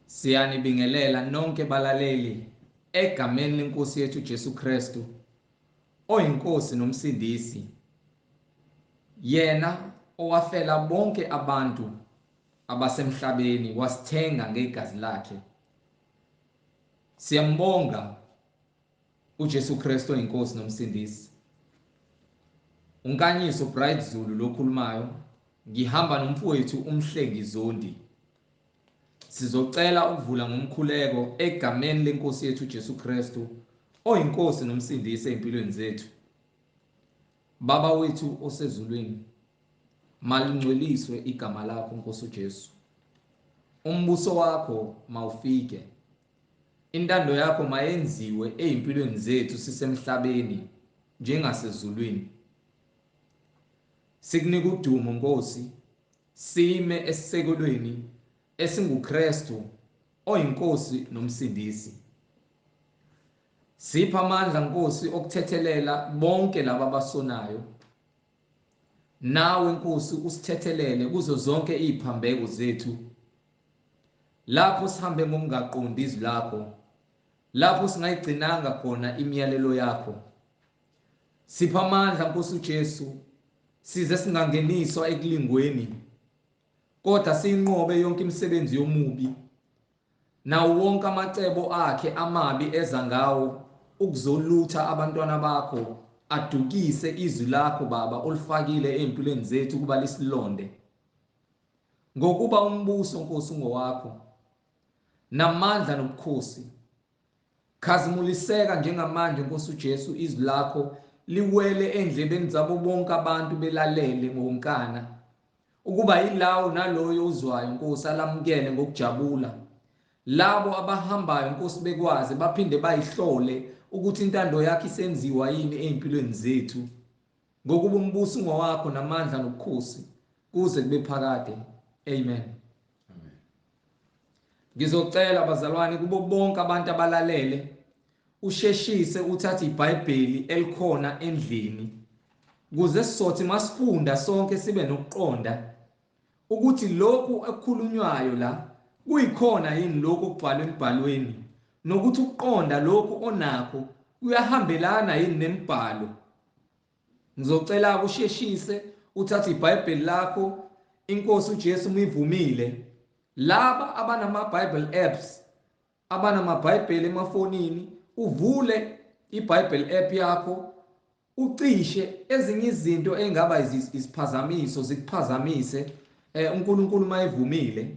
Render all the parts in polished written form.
Siyanibingelela nonke balaleli egameni lenkosi yethu Jesu Kristu oyinkosi nomsindisi, yena owafela bonke abantu abasemhlabeni wasithenga ngegazi lakhe. Siyambonga uJesu Kristu oyinkosi nomsindisi. Unkanyiso Bright Zulu lokhulumayo, ngihamba nomfowethu uMhlengi Zondi. Sizocela ukuvula ngomkhuleko egameni lenkosi yethu Jesu Kristu oyinkosi nomsindisi empilweni zethu. Baba wethu osezulwini, malingcweliswe igama lakho Nkosi uJesu. Umbuso wakho mawufike. Intando yakho mayenziwe ezimpilweni zethu sisemhlabeni njengasezulwini. Sikunika udumo Nkosi, sime esisekelweni esinguKristu oyinkosi nomsindisi. Sipha amandla Nkosi okuthethelela bonke laba abasonayo. Nawe Nkosi usithethelele kuzo zonke iziphambeko zethu. Lapho sihambe ngokungaqondi izwi lakho, lapho singayigcinanga khona imiyalelo yakho. Sipha amandla Nkosi uJesu, size singangeniswa ekulingweni, kodwa siyinqobe yonke imisebenzi yomubi nawo wonke amacebo akhe amabi eza ngawo ukuzolutha abantwana bakho, adukise izwi lakho Baba olifakile empilweni zethu ukuba lisilonde. Ngokuba umbuso Nkosi ungowakho, namandla nobukhosi. Khazimuliseka njengamanje Nkosi uJesu, izwi lakho liwele endlebeni zabo bonke abantu belalele ngonkana, ukuba yilawo naloyo uzwayo Nkosi alamukele ngokujabula. Labo abahambayo Nkosi bekwazi baphinde bayihlole ukuthi intando yakho isenziwa yini empilweni zethu. Ngokuba umbuso ungowakho namandla nobukhosi kuze kube phakade. Amen. Amen. Ngizocela bazalwane kubo bonke abantu abalalele, usheshise uthathe iBhayibheli elikhona endlini ukuze sizothi masifunda sonke sibe nokuqonda ukuthi lokhu okukhulunywayo la kuyikhona yini lokhu okubhalwe emibhalweni, nokuthi ukuqonda lokhu onakho kuyahambelana yini nemibhalo. Ngizocela usheshise uthathe iBhayibheli lakho, inkosi uJesu umivumile. Laba abanama Bible apps, abanamaBhayibheli emafonini, uvule iBible app yakho, ucishe ezinye izinto engaba isiphazamiso zikuphazamise uNkulunkulu mayivumile,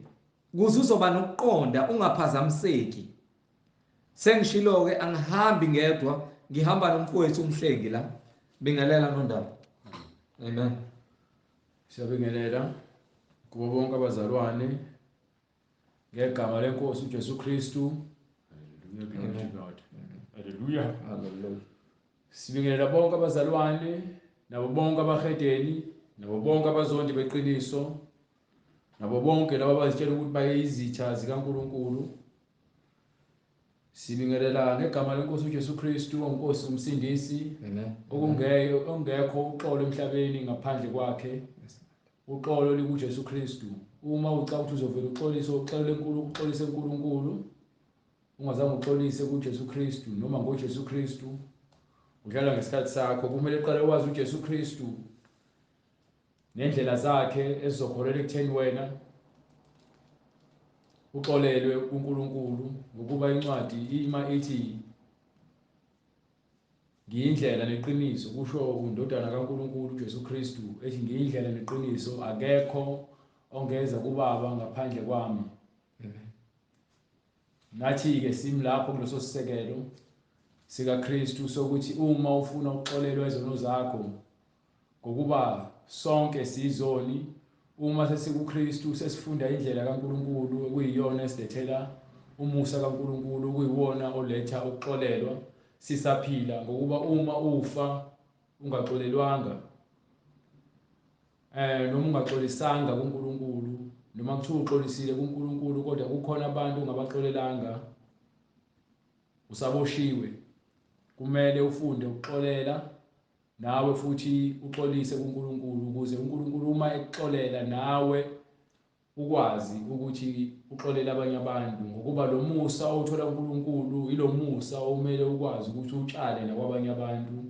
ukuze uzoba nokuqonda ungaphazamiseki. Sengishilo ke angihambi ngedwa, ngihamba nomfowethu uMhlengi la. Bingelela nondaba. Amen. Siyabingelela kubo bonke abazalwane ngegama lenkosi uJesu Kristu. Hallelujah, glory to God. Hallelujah. Hallelujah. Sibingelela bonke abazalwane nabo bonke abahedeni nabo bonke abazondi beqiniso nabo bonke laba abazitshela ukuthi bayizitha zikaNkuluNkulu. Sibingelela ngegama lenkosi uJesu Kristu onkosi umsindisi. Amen. Okungekho uxolo emhlabeni ngaphandle kwakhe. Uxolo likuJesu Kristu. Uma ucabanga ukuthi uzovela uxolise uxolele uNkulunkulu, uxolise uNkulunkulu, ungazange uxolise kuJesu Kristu noma ngoJesu Kristu, udlala ngesikhathi sakho. Kumele uqale wazi uJesu Kristu nendlela zakhe ezizokholela ekutheni wena uxolelwe kuNkulunkulu, ngokuba incwadi ima ithi ngiyindlela neqiniso, kusho undodana kaNkulunkulu uJesu Kristu ethi ngiyindlela neqiniso, akekho ongeza kubaba ngaphandle kwami. Amen. Nathi ke simi lapho kuleso sisekelo sikaKristu sokuthi uma ufuna ukuxolelwa izono zakho, ngokuba sonke sizoni, uma sesikuKristu sesifunda indlela kaNkulunkulu okuyiyona esilethela umusa kaNkulunkulu, okuyiwona oletha ukuxolelwa sisaphila. Ngokuba uma ufa ungaxolelwanga noma ungaxolisanga kuNkulunkulu, noma kuthiwa uxolisile kuNkulunkulu kodwa kukhona abantu ongabaxolelanga, usaboshiwe. Kumele ufunde ukuxolela nawe futhi uxolise kuNkulunkulu, ukuze uNkulunkulu uma ekuxolela nawe ukwazi ukuthi uxolele abanye abantu, ngokuba lo musa owuthola kuNkulunkulu ilo musa omele ukwazi ukuthi utshale nakwabanye abantu,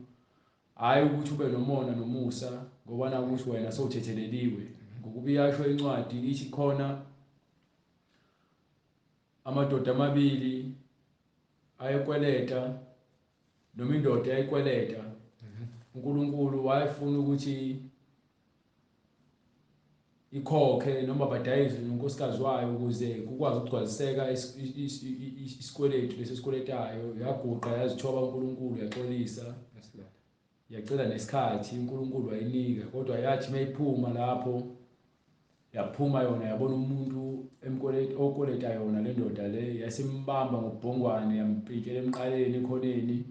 hhayi ukuthi ube nomona nomusa ngoba naku ukuthi wena sowuthetheleliwe. Ngokuba iyasho incwadi ithi khona amadoda amabili ayekweleta noma indoda yayikweleta, uNkulunkulu wayefuna ukuthi ikhokhe noma badayise nonkosikazi wayo ukuze kukwazi ukugcwaliseka isikweletu lesi esikweletayo. Yaguqa yazithoba uNkulunkulu, yaxolisa, yacela nesikhathi uNkulunkulu wayinika, kodwa yathi mayiphuma lapho yaphuma yona yabona umuntu okweleta yona le ndoda le, yasimbamba ngobhongwane yampintshela emqaleni ekhoneni,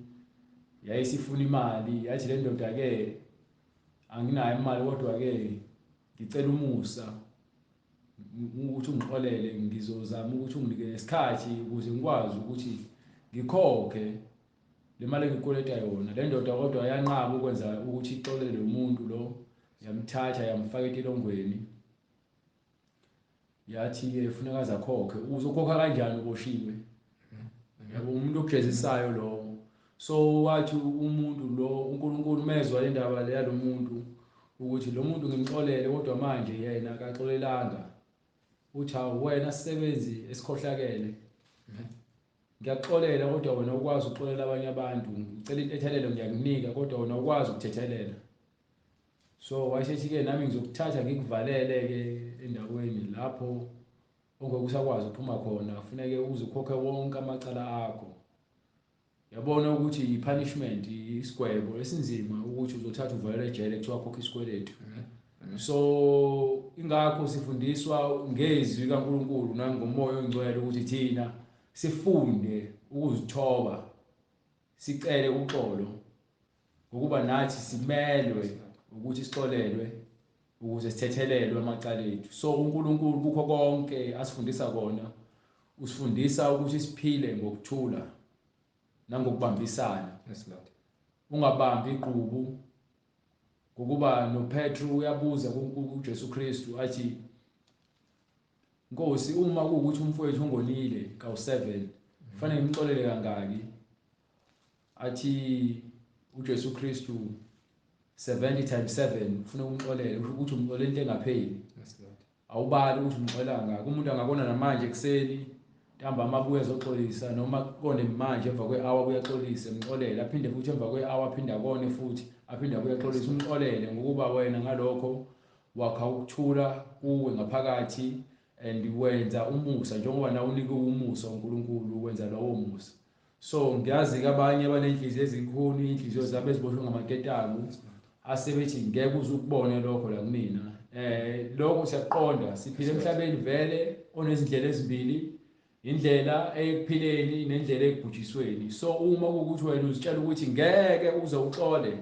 yayisifuna imali. Yathi le ndoda ke anginayo imali, kodwa ke ngicela umusa ukuthi ungixolele, ngizozama ukuthi unginike nesikhathi ukuze ngikwazi ukuthi ngikhokhe le mali engikweleta yona. Le ndoda kodwa yanqaba ukwenza ukuthi ixolele lo muntu lo, yamthatha yamfaka etilongweni, yathi-ke funeka aze akhokhe. Uzokhokha kanjani uboshiwe? Yabo, umuntu okujezisayo lowo. So wathi umuntu lo, uNkulunkulu mezwa le ndaba le yalo muntu ukuthi lo muntu ngimxolele kodwa manje yena akaxolelanga, uthi hawu wena sisebenzi esikhohlakele, ngiyakuxolela kodwa wena ukwazi ukuxolela abanye abantu, ngicela intethelelo ngiyakunika kodwa wena ukwazi ukuthethelela. So wayesethi-ke nami ngizokuthatha ngikuvalele-ke endaweni lapho ongeke usakwazi ukuphuma khona, kufuneke uze ukhokhe wonke amacala akho. Yabona ukuthi i-punishment, isigwebo esinzima ukuthi uzothatha uvalelwe ejele kuthiwa khokha isikweletu. So ingakho sifundiswa ngezwi kaNkulunkulu nangomoya ongcwele ukuthi thina sifunde ukuzithoba, sicele uxolo, ngokuba nathi simelwe ukuthi sixolelwe ukuze sithethelelwe amacala ethu. So uNkulunkulu kukho konke asifundisa kona, usifundisa ukuthi siphile ngokuthula nangokubambisana. Yes Lord. Ungabambi igqubu, ngokuba noPetru uyabuza kuJesu Kristu athi, Nkosi, uma kuwukuthi umfowethu ungonile kawu-7, kufanele ngimxolele kangaki? Athi uJesu Kristu 70 times 7 kufuneka umxolele, kusho ukuthi umxolele into engapheli. Yes Lord. Awubali ukuthi umxolela kangaki. Umuntu angakona namanje ekuseni, ntambama abuye azoxolisa, noma kone manje emva kwe-hour abuye axolise, mxolele, aphinde futhi emva kwe-hour aphinde akone futhi, aphinde abuye axolise, umxolele, ngokuba wena ngalokho wakha ukuthula kuwe ngaphakathi and wenza umusa njengoba nawe unikwe umusa uNkulunkulu, wenza lowo musa. So ngiyazi-ke abanye abanenhliziyo ezinkulu, inhliziyo zabo eziboshwe ngamaketango, asebethi ngeke uze ukubone lokho la kumina. Lokho siyakuqonda, siphila emhlabeni vele onezindlela ezimbili, indlela ekuphileni nendlela ekubhujisweni. So uma kuwukuthi wena uzitshela ukuthi ngeke uze uxole,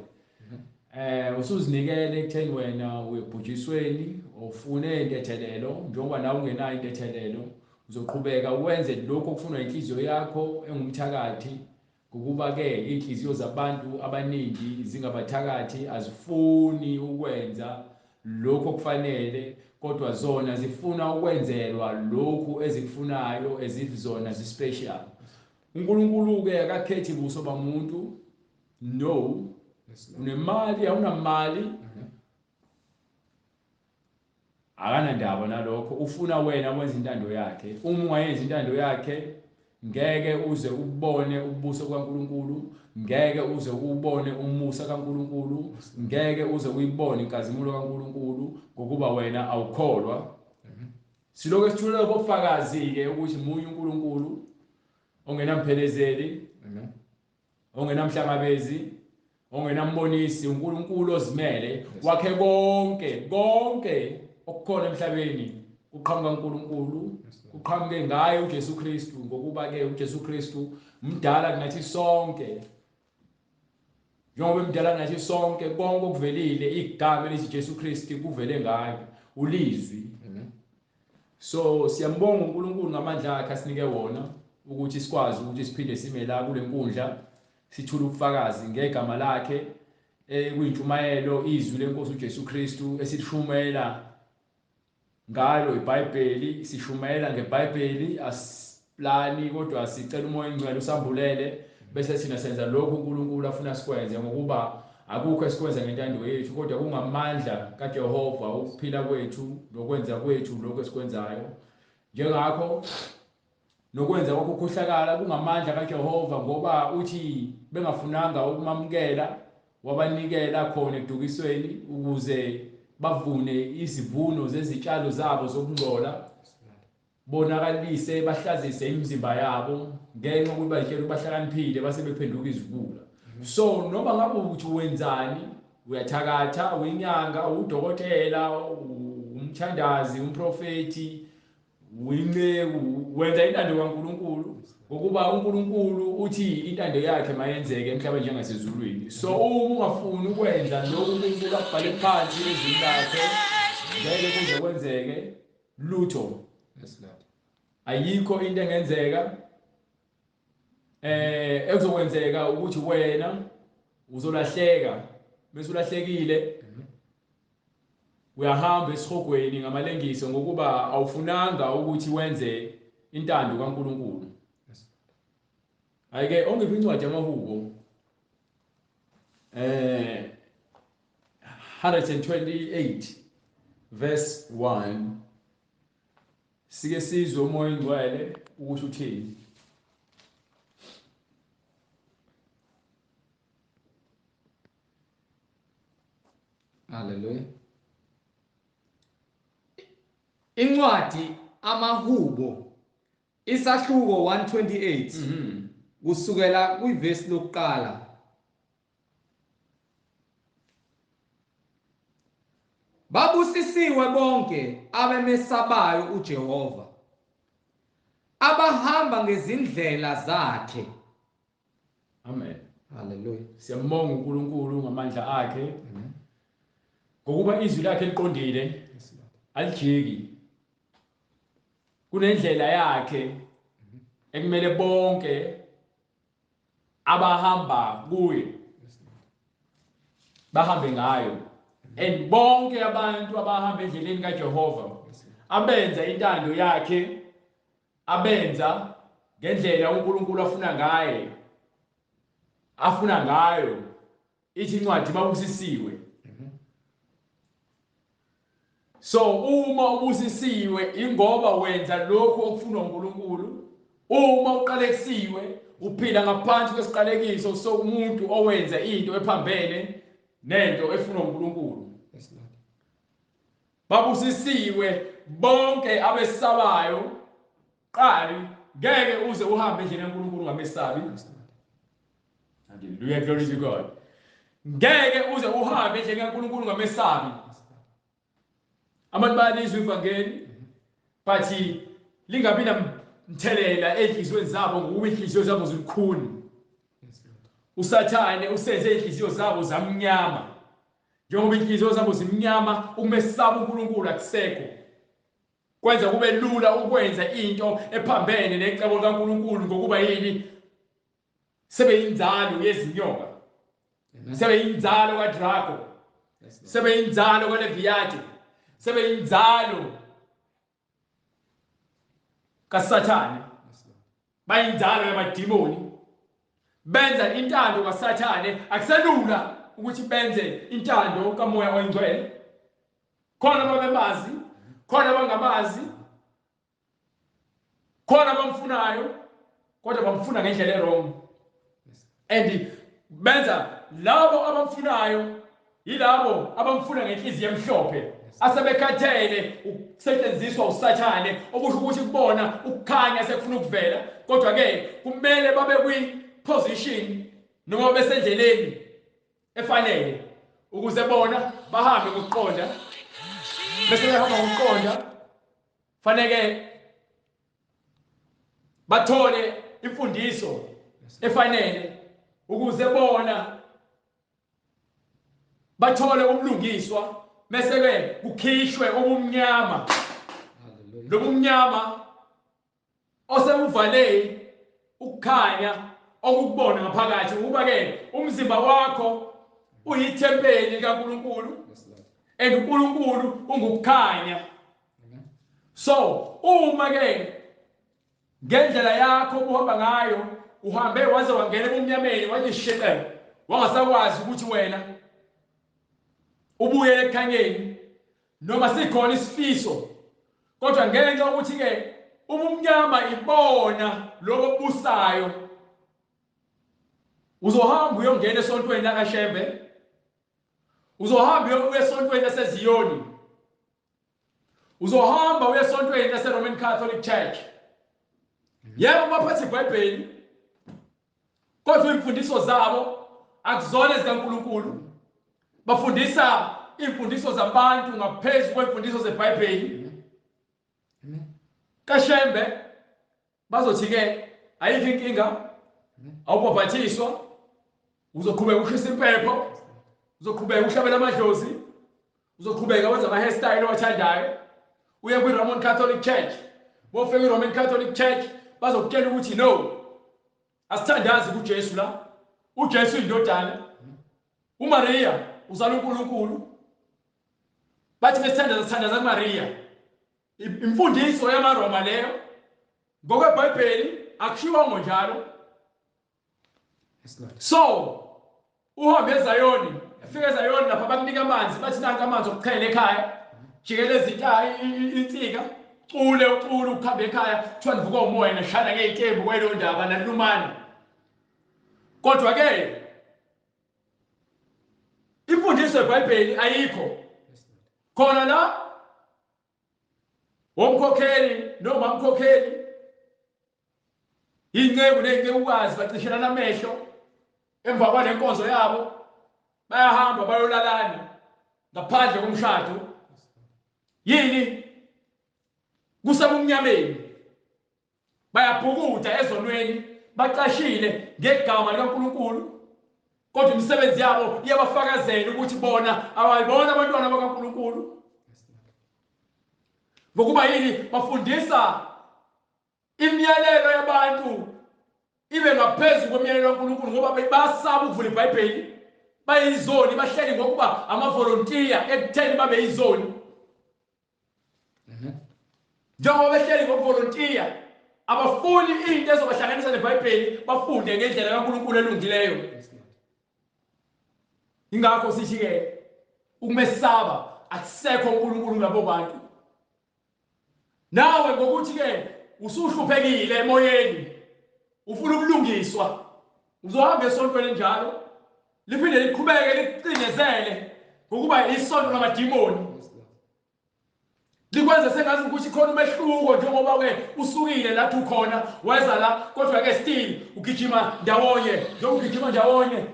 usuzinikele ekutheni wena uyebhujisweni, ufune intethelelo, njengoba nawe ungenayo intethelelo, uzoqhubeka wenze lokho okufunwa inhliziyo yakho engumthakathi, ngokuba-ke iy'nhliziyo zabantu abaningi zingabathakathi, azifuni ukwenza lokho okufanele, kodwa zona zifuna ukwenzelwa lokhu ezikufunayo, as if zona zi-special. uNkulunkulu-ke akakhethi buso bamuntu, no. Unemali, awunamali, akanandaba nalokho, ufuna wena wenze intando yakhe. Uma ungayenzi intando yakhe, ngeke uze ubone ubuso kaNkulunkulu, ngeke uze ubone umusa kaNkulunkulu, ngeke uze uyibone inkazimulo kaNkulunkulu, ngokuba wena awukholwa. Silokhu sithulela bofakazi-ke ukuthi munye uNkulunkulu ongenamphelezeli, ongenamhlangabezi, ongenambonisi, uNkulunkulu ozimele, wakhe konke, konke okukhona emhlabeni kuqhamuka uNkulunkulu, kuqhamuke ngaye uJesu Kristu, ngokuba-ke uJesu Kristu mdala kunathi sonke. Njengoba emdala kunathi sonke, konke okuvelile, igama elithi Jesu Kristu kuvele ngaye, ulizwi. So siyambonga uNkulunkulu ngamandla akhe asinike wona ukuthi sikwazi ukuthi siphinde sime la kule nkundla, sithule ubufakazi ngegama lakhe, kuyintshumayelo izwi lenkosi uJesu Kristu esithumela Ngalo iBhayibheli, sishumayela ngeBhayibheli, asiplani kodwa sicela uMoya oNgcwele usambulele bese thina senza lokhu uNkulunkulu afuna sikwenze, ngokuba akukho esikwenza ngentando yethu kodwa kungamandla kaJehova ukuphila kwethu nokwenza kwethu lokho esikwenzayo. Njengakho nokwenza kwakho ukukhohlakala kungamandla kaJehova, ngoba uthi bengafunanga ukumamukela wabanikela khona ekudukisweni ukuze bavune izivuno zezitshalo zabo zokungcola, bonakalise bahlazise imizimba yabo ngenxa yokuthi bazitshela bahlakaniphile base bephenduka iziwula. So noma ngabe ukuthi wenzani, uyathakatha, uyinyanga, udokotela, umthandazi, umprofeti, uyinceku, wenza intando kaNkuluNkulu, ngokuba uNkulunkulu uthi intando yakhe mayenzeke emhlabeni njengasezulwini. So uma ungafuni ukwenza lokhu uNkulunkulu akubhale phansi ezwini lakhe, ngeke kuze kwenzeke lutho. Ayikho into engenzeka. Ekuzokwenzeka ukuthi wena uzolahleka, bese ulahlekile uyahamba esihogweni ngamalengiso, ngokuba awufunanga ukuthi wenze intando kaNkuluNkulu. Ayike ongiphi incwadi yamaHubo 128 verse 1, sike sizwe uMoya oNgcwele ukuthi uthini. Haleluya. Incwadi amaHubo isahluko 128 kusukela kwivesi lokuqala. Babusisiwe bonke abemesabayo uJehova, abahamba ngezindlela zakhe. Amen. Haleluya. Siyambonga uNkulunkulu ngamandla akhe. Ngokuba izwi lakhe liqondile, alijiki. Kunendlela yakhe ekumele bonke abahamba kuye bahambe ngayo. And bonke abantu abahamba endleleni kaJehova, abenza intando yakhe, abenza ngendlela uNkulunkulu afuna ngaye, afuna ngayo, ithi incwadi babusisiwe. So uma ubusisiwe ingoba wenza lokhu okufunwa uNkulunkulu. Uma uqalekisiwe uphila ngaphansi kwesiqalekiso somuntu owenza into ephambene nento efunwa uNkulunkulu. Babusisiwe bonke abesabayo. Qali ngeke uze uhambe endleleni kaNkulunkulu ungamesabi. Hallelujah, glory to God. Ngeke uze uhambe endleleni kaNkulunkulu ungamesabi. Abantu bayalizwa ivangeli but lingabi namthelela enhliziyweni zabo, ngokuba inhliziyo zabo zilukhuni. uSathane usenze inhliziyo zabo zamnyama. Njengoba inhliziyo zabo zimnyama, ukumesaba uNkulunkulu akusekho. Kwenza kube lula ukwenza into ephambene necebo likaNkulunkulu, ngokuba yini? Sebeyinzalo yezinyoka, sebeyinzalo kaDrago, sebeyinzalo kaLeviyati, sebeyinzalo kaSathane, bayinzalo yamadimoni. Benza intando kaSathane. Akuselula ukuthi benze intando kaMoya oNgcwele. Khona ababemazi, khona abangamazi, khona abamfunayo, kodwa bamfuna ngendlela e-wrong. And benza labo abamfunayo yilabo abamfuna ngenhliziyo emhlophe, asebekhathele ukusetshenziswa uSathane, okusho ukuthi kubona ukukhanya sekufuna ukuvela, kodwa ke kumele babe kwi-position noma besendleleni efanele ukuze bona bahambe ngokuqonda. Bese behamba ngokuqonda, faneke bathole imfundiso efanele ukuze bona bathole ubulungiswa, bese ke kukhishwe ubumnyama, lobumnyama osebuvale ukukhanya okukubona ngaphakathi, ukuba ke umzimba wakho uyithempeli likaNkulunkulu and uNkulunkulu ungukukhanya. So uma ke ngendlela yakho obuhamba ngayo uhambe waze wangena ebumnyameni wathi shiqe wangasakwazi ukuthi wena ubuyele ekukhanyeni noma sikhona isifiso, kodwa ngenxa ukuthi ke ubumnyama ibona lobo busayo, uzohamba uyongena esontweni lakaShembe, uzohamba uye esontweni laseZiyoni, uzohamba uye esontweni lase-Roman Catholic Church. Yebo, baphathe iBhayibheli, kodwa imfundiso zabo akuzona ezikaNkulunkulu. Bafundisa imfundiso zabantu ngaphezu kwemfundiso zeBhayibheli. KaShembe bazothi ke ayikho inkinga, awubhabhathiswa, uzoqhubeka ushisa impepho, uzoqhubeka uhlabela amadlozi, uzoqhubeka wenza ama-hairstyle owathandayo, uye kwi-Roman Catholic Church. Bofika kwi-Roman Catholic Church bazokutshela ukuthi no, asithandazi kuJesu la, uJesu indodana, uMaria uzala uNkulunkulu. Bathi besithandaza sithandaza kuMaria. Imfundiso yamaRoma leyo, ngokweBhayibheli akushiwongo njalo. So uhambe eZayoni, efika eZayoni lapha bakunika amanzi, bathi nanka amanzi okuchela ekhaya, jikeleza insika, cule ucule ukuhamba ekhaya, kuthiwa nivuka umoya nashana ngey'tembu kwaleyo ndaba nalumana. Kodwa ke imfundiso yeBhayibheli ayikho khona la. Womkhokheli noma mkhokheli, inceku nencekukazi bacishelana amehlo emva kwalenkonzo yabo, bayahamba bayolalana ngaphandle komshado. Yini? Kusebumnyameni, bayabhukuda ezonweni, bacashile ngegama likaNkulunkulu, kodwa imisebenzi yabo iyabafakazela ukuthi bona abayibona abantwana bakaNkulunkulu. Ngokuba yini? Bafundisa imiyalelo yabantu ibe ngaphezu kwemiyalelo kaNkulunkulu, ngoba basaba ukuvula iBhayibheli. Bayizoni, bahleli ngokuba amavolontiya ekutheni babe yizoni. Njengoba behleli ngokuvolontiya, abafuni into ezobahlanganisa neBhayibheli, bafunde ngendlela kaNkulunkulu elungileyo. Ingakho sithi ke ukumesaba akusekho uNkulunkulu kulabo bantu. Nawe ngokuthi ke usuhluphekile emoyeni, ufuna ukulungiswa, uzohamba esontweni njalo, liphinde liqhubeke likucinezele ngokuba isonto lamadimoni, likwenze sengathi ukuthi khona umehluko, njengoba ke usukile lapho ukhona weza la, kodwa ke still ugijima ndawonye, njengoba ugijima ndawonye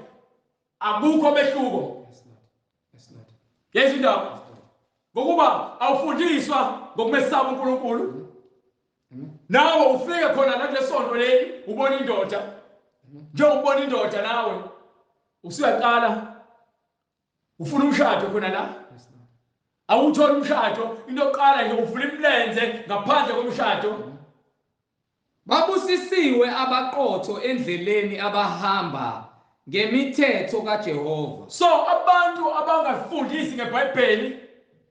akukho mehluko. Yezwa indaba, ngokuba awufundiswa ngokumesaba uNkulunkulu. Nawe ufike khona la kule sonto leli, ubona indoda, njengoba ubona indoda nawe usuyaqala ufuna umshado khona la, awutholi umshado. Into yokuqala nje uvula imilenze ngaphandle komshado. Babusisiwe abaqotho endleleni, abahamba ngemithetho kaJehova. So abantu abangafundisi ngeBhayibheli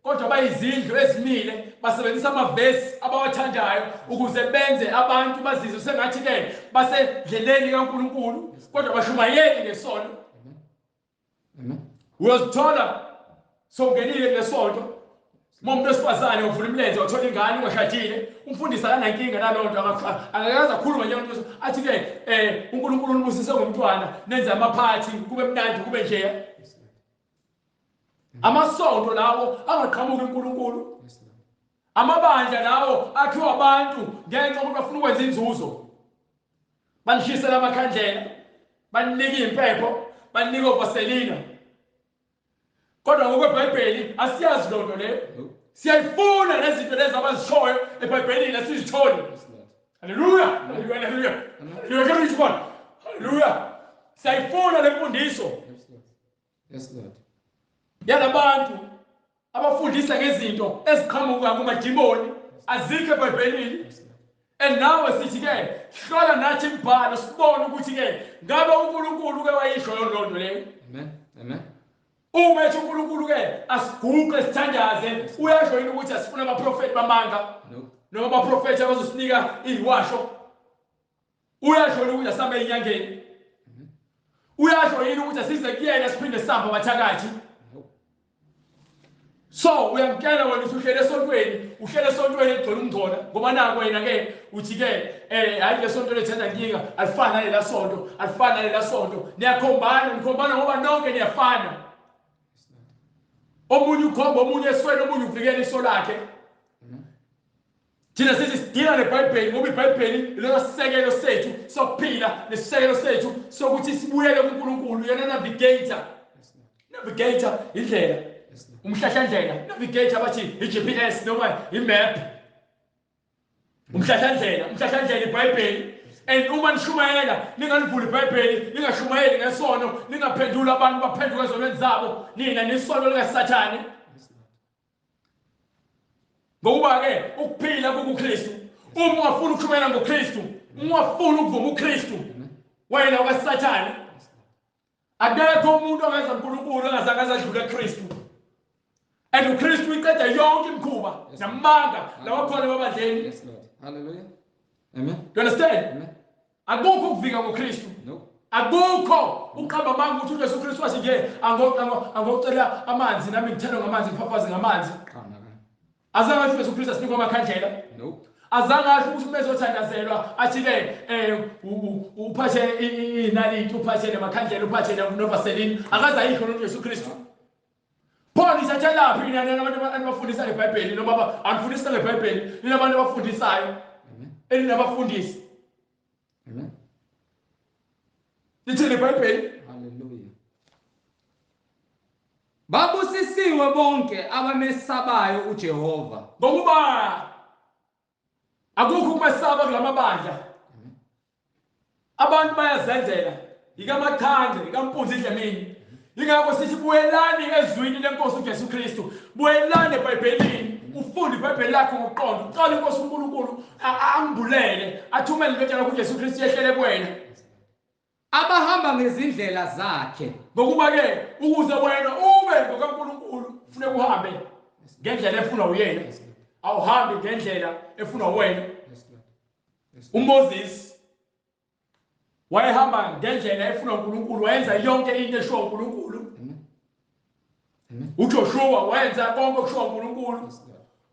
kodwa bayizindlu ezimile, basebenzisa amavesi abawathandayo ukuze benze abantu bazizwe sengathi ke basendleleni kaNkulunkulu, kodwa bashumayeli ngesono. Uyozithola sowungenile kulesonto, uma umuntu wesifazane uvula imilenze wathola ingane ungashadile, umfundisi akanankinga naloo nto, akakaze akhulume nje umuntu athi ke uNkulunkulu unibusise ngomntwana, nenze amaphathi kube mnandi kube nje. Amasonto lawo angaqhamuki uNkulunkulu, amabandla lawo akhiwa abantu ngenxa yokuthi bafuna ukwenza inzuzo, banishisela amakhandlela, banika impepho, banika ovaselina. Kodwa ngokweBhayibheli asiyazi loo nto leyo, siyayifuna nezinto lezi abazishoyo eBhayibhelini asizitholi. Haleluya, haleluya, haleluya, haleluya, haleluya. Siyayifuna le mfundiso yalabantu abafundisa ngezinto eziqhamuka kumadimoni, azikho eBhayibhelini. And nawe sithi ke hlola nathi imibhalo sibone ukuthi ke ngabe uNkulunkulu ke wayisho loo nto leyo. Amen. Amen. Uma ethi uNkulunkulu ke asiguqe sithandaze, uyasho yini ukuthi asifuna abaprofeti bamanga? Noma abaprofeti abazosinika iziwasho? Uyasho yini ukuthi asambe enyangeni? Uyasho yini ukuthi asize kuyena siphinde sihambe abathakathi? So uyamtshela wena ukuthi uhlele esontweni, uhlele esontweni eligcwele umngcola, ngoba naku wena ke uthi ke hayi le sonto lethanda nkinga, alifani nalela sonto, alifani nalela sonto. Niyakhombana, nikhombana ngoba nonke niyafana. Omunye ukhomba omunye esweni, omunye uvikela iso lakhe. Thina sithi sidila neBhayibheli ngoba iBhayibheli ilona sisekelo sethu sokuphila nesisekelo sethu sokuthi sibuyele kuNkulunkulu, yena navigator. Navigator indlela, umhlahlandlela. Navigator bathi i-GPS noma i-map. Umhlahlandlela, umhlahlandlela iBhayibheli. And uma nishumayela ningalivuli iBhayibheli, ningashumayeli ngesono, ningaphenduli abantu baphenduke ezonweni zabo, nina nisono likaSathane. Ngokuba ke ukuphila kukuKristu. Uma ungafuni ukushumayela ngoKristu, ungafuni ukuvuma uKristu, wena okaSathane. Akekho umuntu ongeza uNkulunkulu engazange azadlule kuKristu. And uKristu uyiqeda yonke imikhuba namanga lawa khona emabandleni. Yes Lord. Hallelujah. Amen. You understand? Amen. Akukho ukuvika ngoKristu. No. Akukho uqamba amanga ukuthi uJesu Kristu wathi nje angocela amanzi nami ngithelwe ngamanzi ngifafaze ngamanzi. Azange asho uJesu Kristu asinikwe amakhandlela. No. Azange asho ukuthi uma ezothandazelwa athi ke uphathe inaliti, uphathe namakhandlela, uphathe novaseline. Akaze ayikho lo Jesu Kristu. Pho nisathelaphi nina abantu abafundisa ngeBhayibheli noma anifundisa ngeBhayibheli, nina abantu abafundisayo. Eninabafundisi. Amen. Lithini iBhayibheli? Hallelujah. Babusisiwe bonke abamesabayo uJehova. Ngokuba akukho ukumesaba kulamabandla. Abantu bayazenzela, ikamachanje, ikampunzi idlemini. Ingakho sithi buyelani ezwini lenkosi uJesu Kristu, buyelani eBhayibhelini, ufunde iBhayibheli lakho ngokuqonda, ucela inkosi uNkulunkulu ambulele, athumele indodana kuJesu Kristu yehlele kuwena. Abahamba ngezindlela zakhe. Ngokuba ke ukuze wena ube ngokaNkulunkulu kufuneka uhambe ngendlela efunwa uyena, awuhambi ngendlela efunwa wena. uMoses wayehamba ngendlela efunwa uNkulunkulu, wayenza yonke into eshiwo uNkulunkulu. uJoshua wayenza konke okushiwo uNkulunkulu.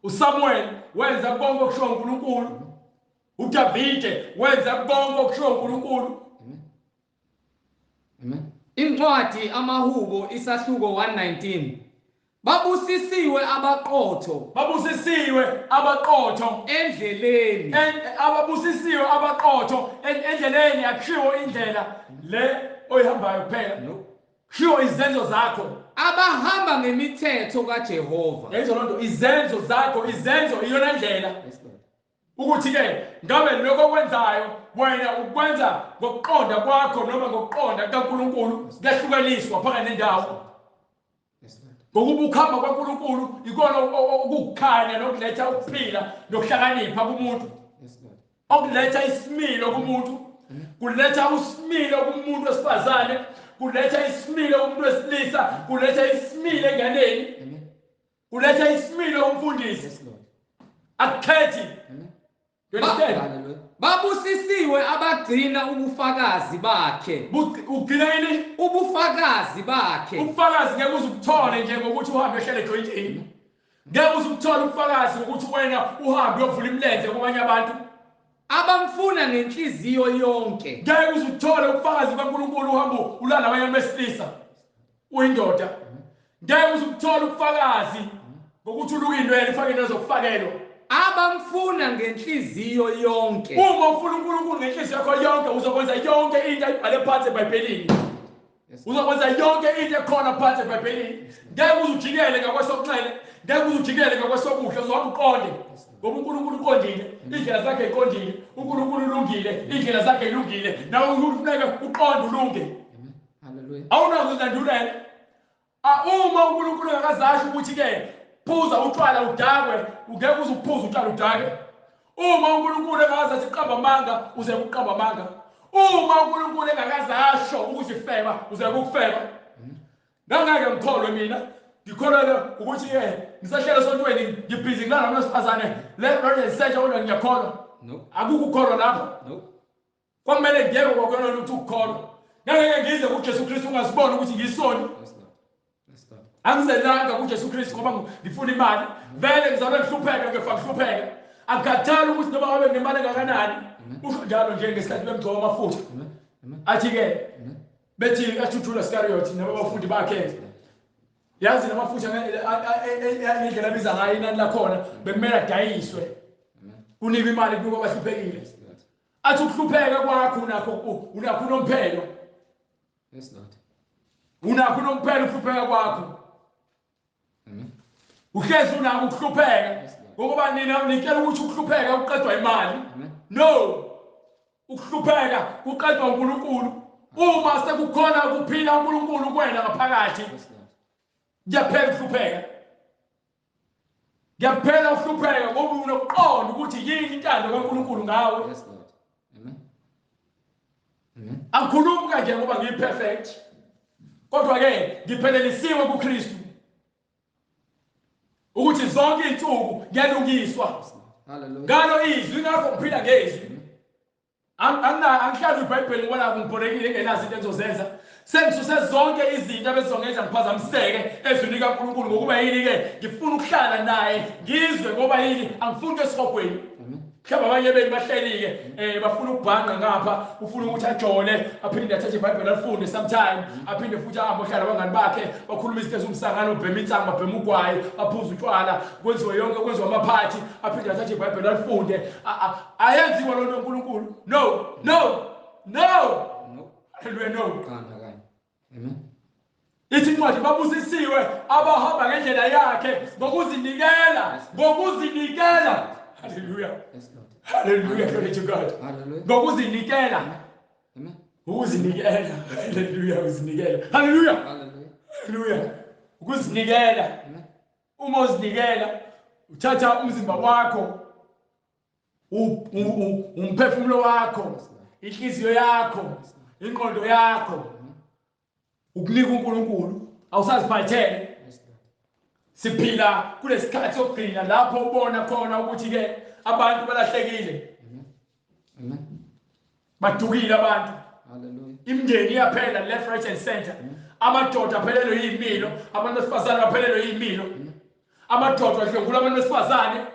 uSamuel wenza konke okushiwo uNkulunkulu. uDavide wenza konke okushiwo uNkulunkulu. Amen. Incwadi amaHubo isahluko 119. Babusisiwe abaqotho. Babusisiwe abaqotho endleleni. Ababusisiwe abaqotho endleleni. Akushiwo indlela le oyihambayo kuphela. Kushiwo izenzo zakho. Abahamba ngemithetho kaJehova. Yenza lonto, izenzo zakho, izenzo iyona ndlela. Ukuthi ke ngabe lokho okwenzayo wena ukwenza ngokuqonda kwakho noma ngokuqonda kaNkulunkulu kuyahlukaniswa phakathi nendawo. Ngokuba ukuhamba kwaNkulunkulu ikona ukukhanya nokuletha ukuphila nokuhlakanipha kumuntu. Okuletha isimilo kumuntu, kuletha usimilo kumuntu wesifazane, kuletha isimilo kumuntu wesilisa, kuletha isimilo enganeni, kuletha isimilo kumfundisi. Akukhethi. Babusisiwe abagcina ubufakazi bakhe. Ugcina yini? Ubufakazi bakhe. Ubufakazi ngeke uze ubuthole nje ngokuthi uhambe uhlele ejoyintini. Ngeke uze ubuthole ubufakazi ngokuthi wena uhambe uyovula imilenze kwabanye abantu. Abamfuna ngenhliziyo yonke. Ngeke uze uthole ubufakazi kaNkulunkulu uhambe ulala abanye besilisa. Uyindoda. Ngeke uze uthole ubufakazi ngokuthi uluke inwele ufake into zokufakelwa. Abamfuna ngenhliziyo yonke. Uma ufuna uNkulunkulu ngenhliziyo yakho yonke uzokwenza yonke into ayibhale phansi eBhayibhelini. Uzokwenza yonke into ekhona phansi eBhayibhelini. Ngeke uze ujikele ngakwesokunxele, ngeke uze ujikele ngakwesokudla, uzohamba uqonde. Ngoba uNkulunkulu uqondile, indlela zakhe iqondile, uNkulunkulu ulungile, indlela zakhe ilungile. Nawe kufuneka uqonde ulunge. Hallelujah. Awunakuzilandulela. Uma uNkulunkulu engakazasho ukuthi ke phuza utshwala udakwe, ungeke uze uphuze utshwala udakwe. Uma uNkulunkulu engakazathi qamba amanga, uze uqamba amanga. Uma uNkulunkulu engakazasho ukuthi feba, uze ukufeba. Ngangeke ngikholwe mina. Ngikholelwe ukuthi ngisahlele esontweni ngibhizi ngilala nabesifazane left right and center kodwa ngiyakholwa. No. Akukho ukukholwa lapho. No. Kwakumele ngiyeke kwakuyona ukuthi ukukholwa. Ngangeke ngize kuJesu Kristu ungazibona ukuthi ngiyisoni. Yes, Lord. Yes, Lord. Angizelanga kuJesu Kristu ngoba ngifuna imali. Vele ngizalwe ngihlupheka ngiyofa ngihlupheka. Angikhathali ukuthi noma ngabe nginemali engakanani. Usho njalo nje ngesikhathi bemgcoba amafutha. Amen. Amen. Athi-ke Amen. bethi athuthula Iscariot nabafundi bakhe. Yazi namafutha ngendlela abiza ngayo inani lakhona bekumele adayiswe. Amen. Kunikwe imali kunikwe abahluphekile. Yes, Lord. Athi ukuhlupheka kwakho unakho unakho unomphelo. Yes, Lord. Unakho unomphelo ukuhlupheka kwakho. Amen. Uhlezi unakho ukuhlupheka. Yes, Lord. Ngokuba nina nitshela ukuthi ukuhlupheka kuqedwa imali. Amen. No. Ukuhlupheka kuqedwa uNkulunkulu. Uma sekukhona ukuphila uNkulunkulu kuwena ngaphakathi, Yes, Lord. kuyaphela ukuhlupheka. Kuyaphela ukuhlupheka ngoba unokuqonda ukuthi yini intando kaNkulunkulu ngawe. Yes, Lord. Amen. Amen. Angikhulumi kanje ngoba ngiyiperfect. Kodwa ke ngiphelelisiwe kuKristu. Ukuthi zonke izinsuku ngiyalungiswa. Hallelujah. Ngalo izwi ngakho ngiphila ngezwi. Angihlali iBhayibheli ngoba nakho ngibhorekile ngenazo into engizozenza. Sengisuse zonke izinto abezongenza ngiphazamiseke ezwini likaNkulunkulu ngokuba yini ke ngifuna ukuhlala naye ngizwe ngoba yini angifuni esihogweni. Amen. Mhlawumbe abanye benu bahleli-ke bafuna ukubhanqa ngapha, ufuna ukuthi ajole, aphinde athathe iBhayibheli alifunde sometime, aphinde futhi ahambe ohlala abangani bakhe, bakhulume izinto eziwumsangano, babheme insangu, babheme ugwayi, baphuze utshwala, kwenziwe yonke, kwenziwe amaphathi, aphinde athathe iBhayibheli alifunde. Ayenziwa loo nto uNkulunkulu. No, no, no. No. Hallelujah, no. Qanda kanye. Amen. Ithi incwadi babusisiwe abahamba ngendlela yakhe ngokuzinikela, ngokuzinikela. Hallelujah. Yes, Lord. Hallelujah, glory to God. Hallelujah. Ngokuzinikela, Amen. ukuzinikela. Hallelujah, ukuzinikela. Hallelujah. Hallelujah. Hallelujah. Ukuzinikela. Amen. Uma uzinikela, uthatha umzimba wakho, umphefumulo wakho, inhliziyo yakho, ingqondo yakho, ukunika uNkulunkulu, awusaziphathele. Yes, Lord. Siphila kulesikhathi sokugcina lapho ubona khona ukuthi ke abantu balahlekile, Amen. Amen. badukile abantu. Hallelujah. Imindeni iyaphela left right and center. Amadoda aphelelwe yimilo, abantu besifazane baphelelwe yimilo. Amadoda adlwengula abantu besifazane,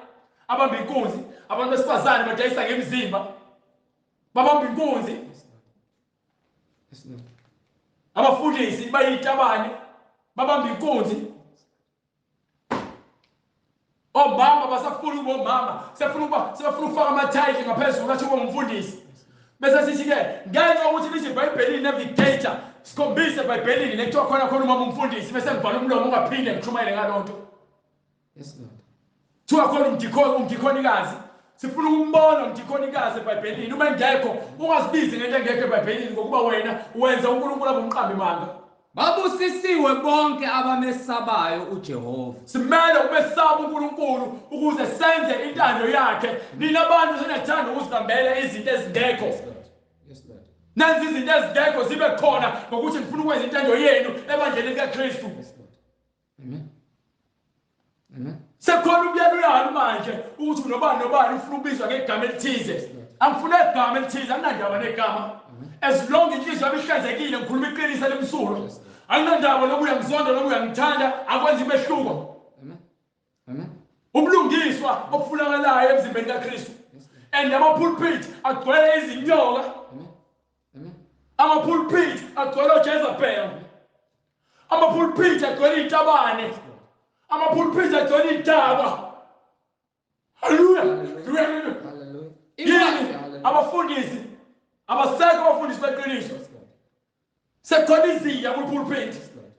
abamba inkunzi, abantu besifazane badayisa ngemizimba. Babamba inkunzi, Yes, Lord. Yes, Lord. abafundisi bayitabane, babamba inkunzi. Omama basafuna ukuba omama, sebafuna ukufaka amathayili ngaphezulu athi ube ngumfundisi. Bese sithi ke ngenxa yokuthi lithi iBhayibhelini navigator, sikhombise eBhayibhelini nekuthiwa khona khona umama umfundisi bese ngivala umlomo ungaphinde ngishumayele ngalonto. Yes, Lord. Kuthiwa khona umdikhoni, umdikhonikazi. Sifuna ukumbona umdikhonikazi eBhayibhelini. Uma engekho ungazibizi ngento engekho eBhayibhelini ngokuba wena wenza uNkulunkulu abe umqambi manga. Babusisiwe bonke abamesabayo uJehova. Simele ukumesaba uNkulunkulu ukuze senze intando yakhe. Nina bantu senathanda ukuzibambela izinto ezingekho. Yes, Lord. Yes, Lord. Nenze izinto ezingekho zibe khona ngokuthi ngifuna ukwenza intando yenu ebandleni likaKristu. Yes, Lord. Amen. Amen. Sekukhona umyaluyalo manje ukuthi nobani nobani ufuna ukubizwa ngegama elithize. Angifune igama elithize, anginandaba negama. As long inhliziyo yami ihlanzekile ngikhuluma iqiniso elimsulwa. Anginandaba noma uyangizonda noma uyangithanda, akwenzi umehluko. Amen. Amen. Ubulungiswa obufunakalayo emzimbeni kaKristu. Yes, Lord. And ama-pulpit agcwele izinyoka, Amen. Amen. ama-pulpit agcwele oJezebel, ama-pulpit agcwele iy'tabane, ama-pulpit agcwele iy'dakwa. Hallelujah. Hallelujah. Hallelujah. Yini Hallelujah. abafundisi abasekho abafundisi beqiniso. Yes, Lord. Sekukhona izinja kwi-pulpit. Yes, Lord.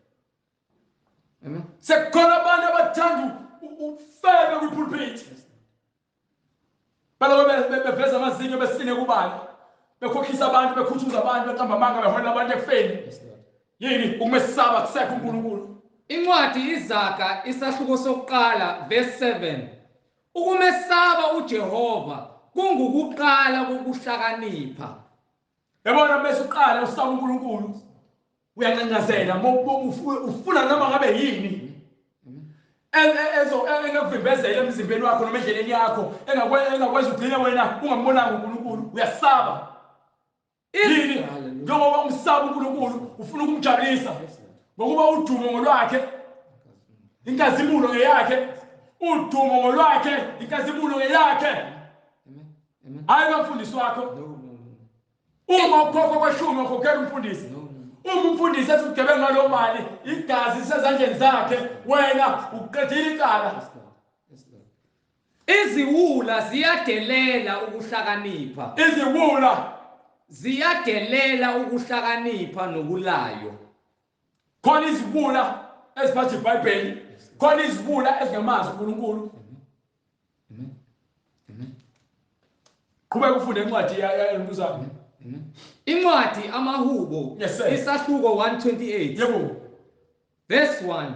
Amen. Sekukhona abantu abathanda ukufebe kwi-pulpit. Yes, Lord. Baloko beveza amazinyo besine kubani, bekhohlisa abantu, bekhuthuza abantu, beqamba amanga, beholela abantu ekufeni. Yes, Lord. Yini ukumesaba kusekho uNkulunkulu. Incwadi iZaga isahluko sokuqala verse 7. Ukumesaba uJehova kungukuqala kokuhlakanipha. Yabona bese uqala usaba uNkulunkulu. Uyancancazela ufuna noma ngabe yini engakuvimbezela emzimbeni wakho noma endleleni yakho engakwenza ugcine wena ungambonanga uNkulunkulu. Uyasaba yini? Njengoba umsaba uNkulunkulu ufuna ukumjabulisa, ngokuba udumo ngolwakhe, inkazimulo ngeyakhe, udumo ngolwakhe, inkazimulo ngeyakhe. Hayi kamfundisi wakho. Uma ukhokha kweshumi ukhokhela umfundisi. Uma umfundisi ethi ugebengu ngalo mali, igazi lisezandleni zakhe, wena uqedile icala. Iziwula ziyadelela ukuhlakanipha. Iziwula ziyadelela ukuhlakanipha nokulayo. Khona iziwula eziphatha iBhayibheli, khona iziwula ezingamazi uNkulunkulu. Qhubeka ufunde incwadi yalentuzana. Incwadi amaHubo, isahluko 128. Yebo. Verse 1.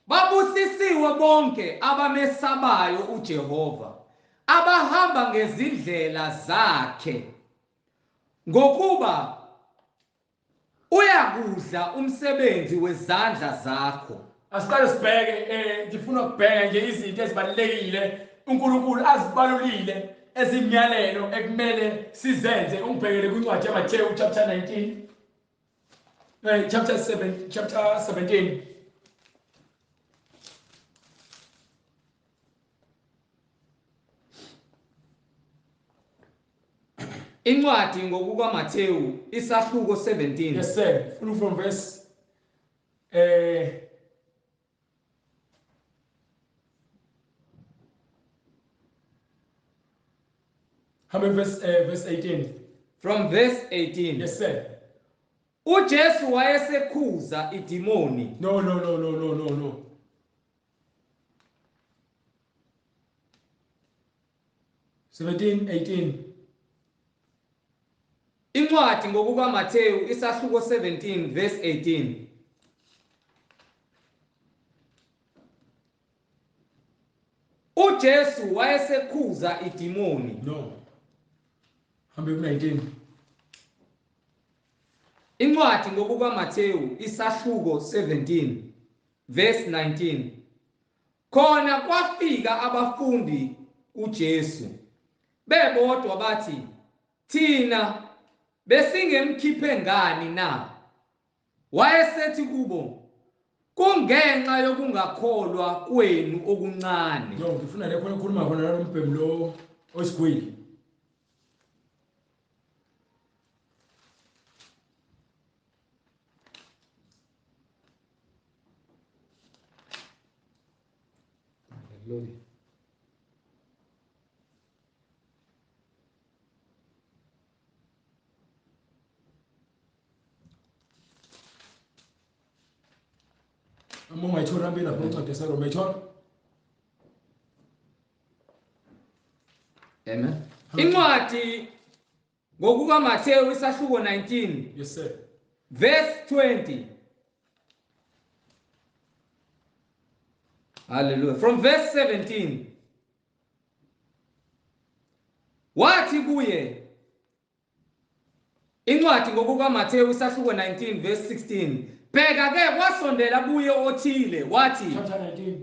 Babusisiwe bonke abamesabayo uJehova, abahamba ngezindlela zakhe, ngokuba uyakudla umsebenzi wezandla zakho. Asiqale sibheke, ngifuna ukubheka nje izinto ezibalulekile uNkulunkulu azibalulile ezimyalelo ekumele sizenze. Ungibhekele kwincwadi yaMathewu chapter 19, chapter 7, chapter 17. Incwadi ngokukaMathewu isahluko 17. Yes sir, from verse verse 18. From verse 18. Yes sir. uJesu wayesekhuza idimoni. No no no no no no no. 17 18. Incwadi ngokukaMathewu isahluko 17 verse 18. uJesu wayesekhuza idimoni. No. Hambe ku-19. Incwadi ngokukaMathewu isahluko 17 verse 19. Khona kwafika abafundi kuJesu bebodwa bathi, thina besingemkhiphe ngani na? Wayesethi kubo, kungenxa yokungakholwa kwenu okuncane. No, ngifuna le khona ukukhuluma khona nalombhemu lo osigwili. Hallelujah. Uma ungayithola impela lapho incwadi yaseRoma ayithola. Amen. Incwadi ngokukaMathewu isahluko 19. Yes sir. Verse 20. Hallelujah. From verse 17. Wathi kuye, incwadi ngokukaMathewu isahluko 19 verse 16. Bheka ke kwasondela kuye othile wathi, chapter 19.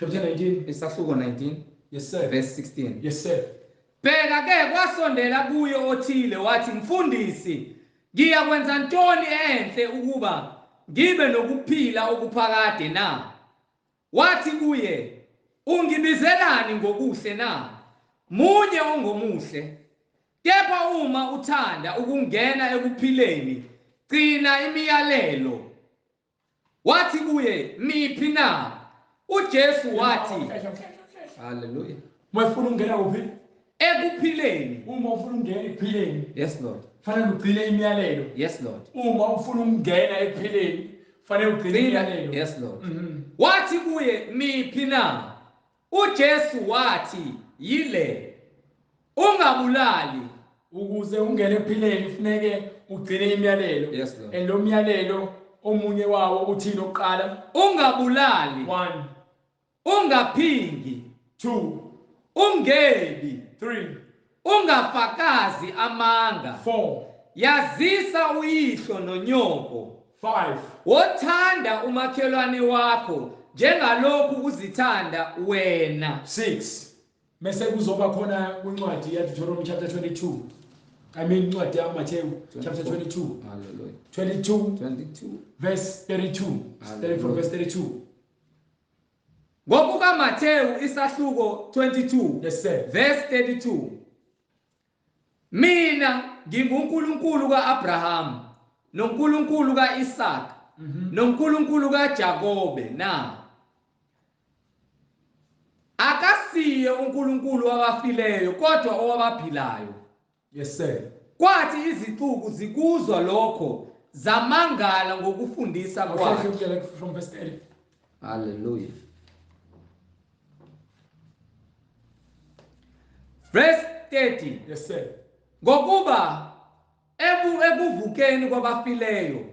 Chapter 19 isahluko 19. Yes sir. Verse 16. Yes sir. Bheka ke kwasondela kuye othile wathi, mfundisi, ngiyakwenza ntoni enhle ukuba ngibe nokuphila okuphakade na? Wathi kuye, ungibizelani ngokuhle na? Munye ongomuhle. Kepha uma uthanda ukungena ekuphileni, gcina imiyalelo. Wathi kuye, miphi na? uJesu wathi, haleluya. Uma ufuna ukungena kuphi? Ekuphileni. Uma ufuna ukungena ekuphileni. Yes Lord. Fanele ugcine imiyalelo. Yes Lord. Uma ufuna ukungena ekuphileni, fanele ugcine imiyalelo. Yes Lord. Wathi kuye, miphi na? uJesu wathi, yile, ungabulali. Ukuze ungene ekuphileni kufuneke ugcine imiyalelo. Yes Lord. And lo myalelo omunye wawo uthini oqala? Ungabulali. 1. Ungaphingi. 2. Ungebi. 3. Ungafakazi amanga. 4. Yazisa uyihlo nonyoko. 5. Wothanda umakhelwane wakho njengalokhu uzithanda wena. 6. Mase kuzoba khona kwincwadi ya Deuteronomy chapter 22. I mean incwadi ya Matthew chapter 22. Hallelujah. 22 22. verse 32. Starting from verse 32. Ngokuka Matthew isahluko 22. Yes sir. Verse 32. Mina nginguNkulunkulu kaAbraham noNkulunkulu kaIsaka noNkulunkulu kaJakobe na akasiye uNkulunkulu wabafileyo kodwa owabaphilayo. Yes sir. Kwathi izixuku zikuzwa lokho zamangala ngokufundisa kwakhe. From verse 30. Hallelujah. Verse 30. Yes sir. Ngokuba ekuvukeni kwabafileyo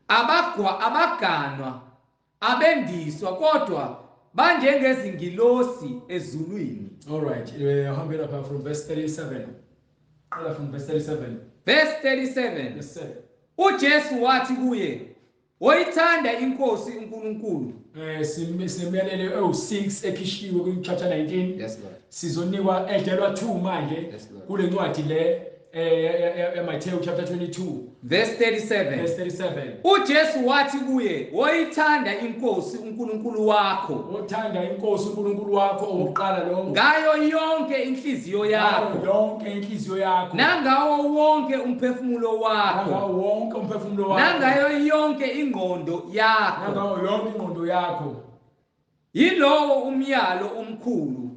abaganwa abendiswa kodwa banjengezingilosi ezulwini. All right, hambela lapha from verse 37. Qala from verse 37. Verse 37. Yes sir. uJesu wathi kuye, "Woyithanda inkosi uNkulunkulu." Simyalelo ewu6 ekhishiwe ku chapter 19. Yes Lord. Sizonikwa edelwa 2 manje Yes, Lord. kule ncwadi le Matthew chapter 22 Verse 37. verse 37. uJesu wathi kuye, "Woyithanda inkosi uNkulunkulu wakho Uthanda inkosi uNkulunkulu wakho owokuqala lo ngayo yonke inhliziyo yakho yonke inhliziyo yakho nangawo wonke umphefumulo wakho nangawo wonke umphefumulo wakho nangayo yonke ingqondo yakho." nangawo yonke ingqondo yakho. Yilowo umyalo omkhulu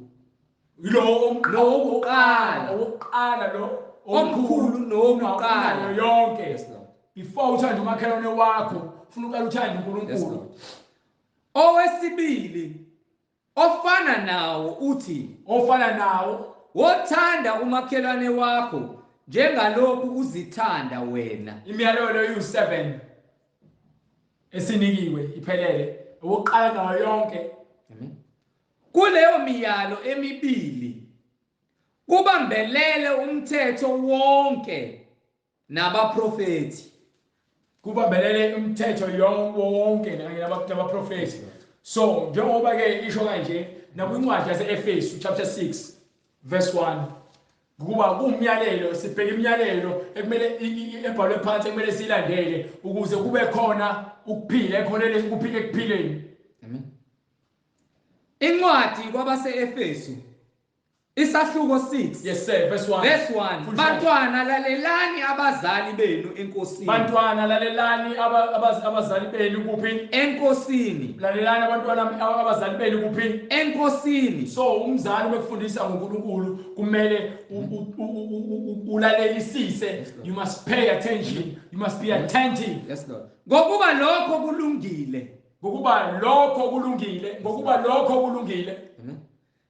Yilowo nowokuqala. owokuqala lo Omkhulu nowokuqala. yonke. Yes Lord. Before uthanda umakhelwane wakho ufuna uqala uthande Yes uNkulunkulu. Lord. Owesibili ofana nawo uthi, Ofana nawo wothanda umakhelwane wakho njengalokhu uzithanda wena. Imiyalelo eyu7 esinikiwe iphelele owokuqala nayo yonke. Amen. Kuleyo miyalo emibili kubambelele umthetho wonke nabaprofeti. Kubambelele umthetho wonke kanye nabaprofeti. So njengoba ke isho kanje nakwincwadi yaseEfesu chapter 6 verse 1 kuba kumyalelo, sibheka imiyalelo ekumele ebhalwe phansi ekumele silandele ukuze kube khona ukuphila ekhoneni ukuphila ekuphileni. Amen. Incwadi kwabase-Efesu isahluko 6. Yes sir, verse 1. Verse 1. Bantwana lalelani abazali benu enkosini. Bantwana lalelani abazali benu kuphi? Enkosini. Lalelani abantwana abazali benu kuphi? Enkosini. So umzali mekufundisa ngoNkulunkulu kumele ulalelisise. You must pay attention. You must be attentive. Yes Lord. Ngokuba lokho kulungile. Ngokuba lokho kulungile. Ngokuba lokho kulungile. Amen.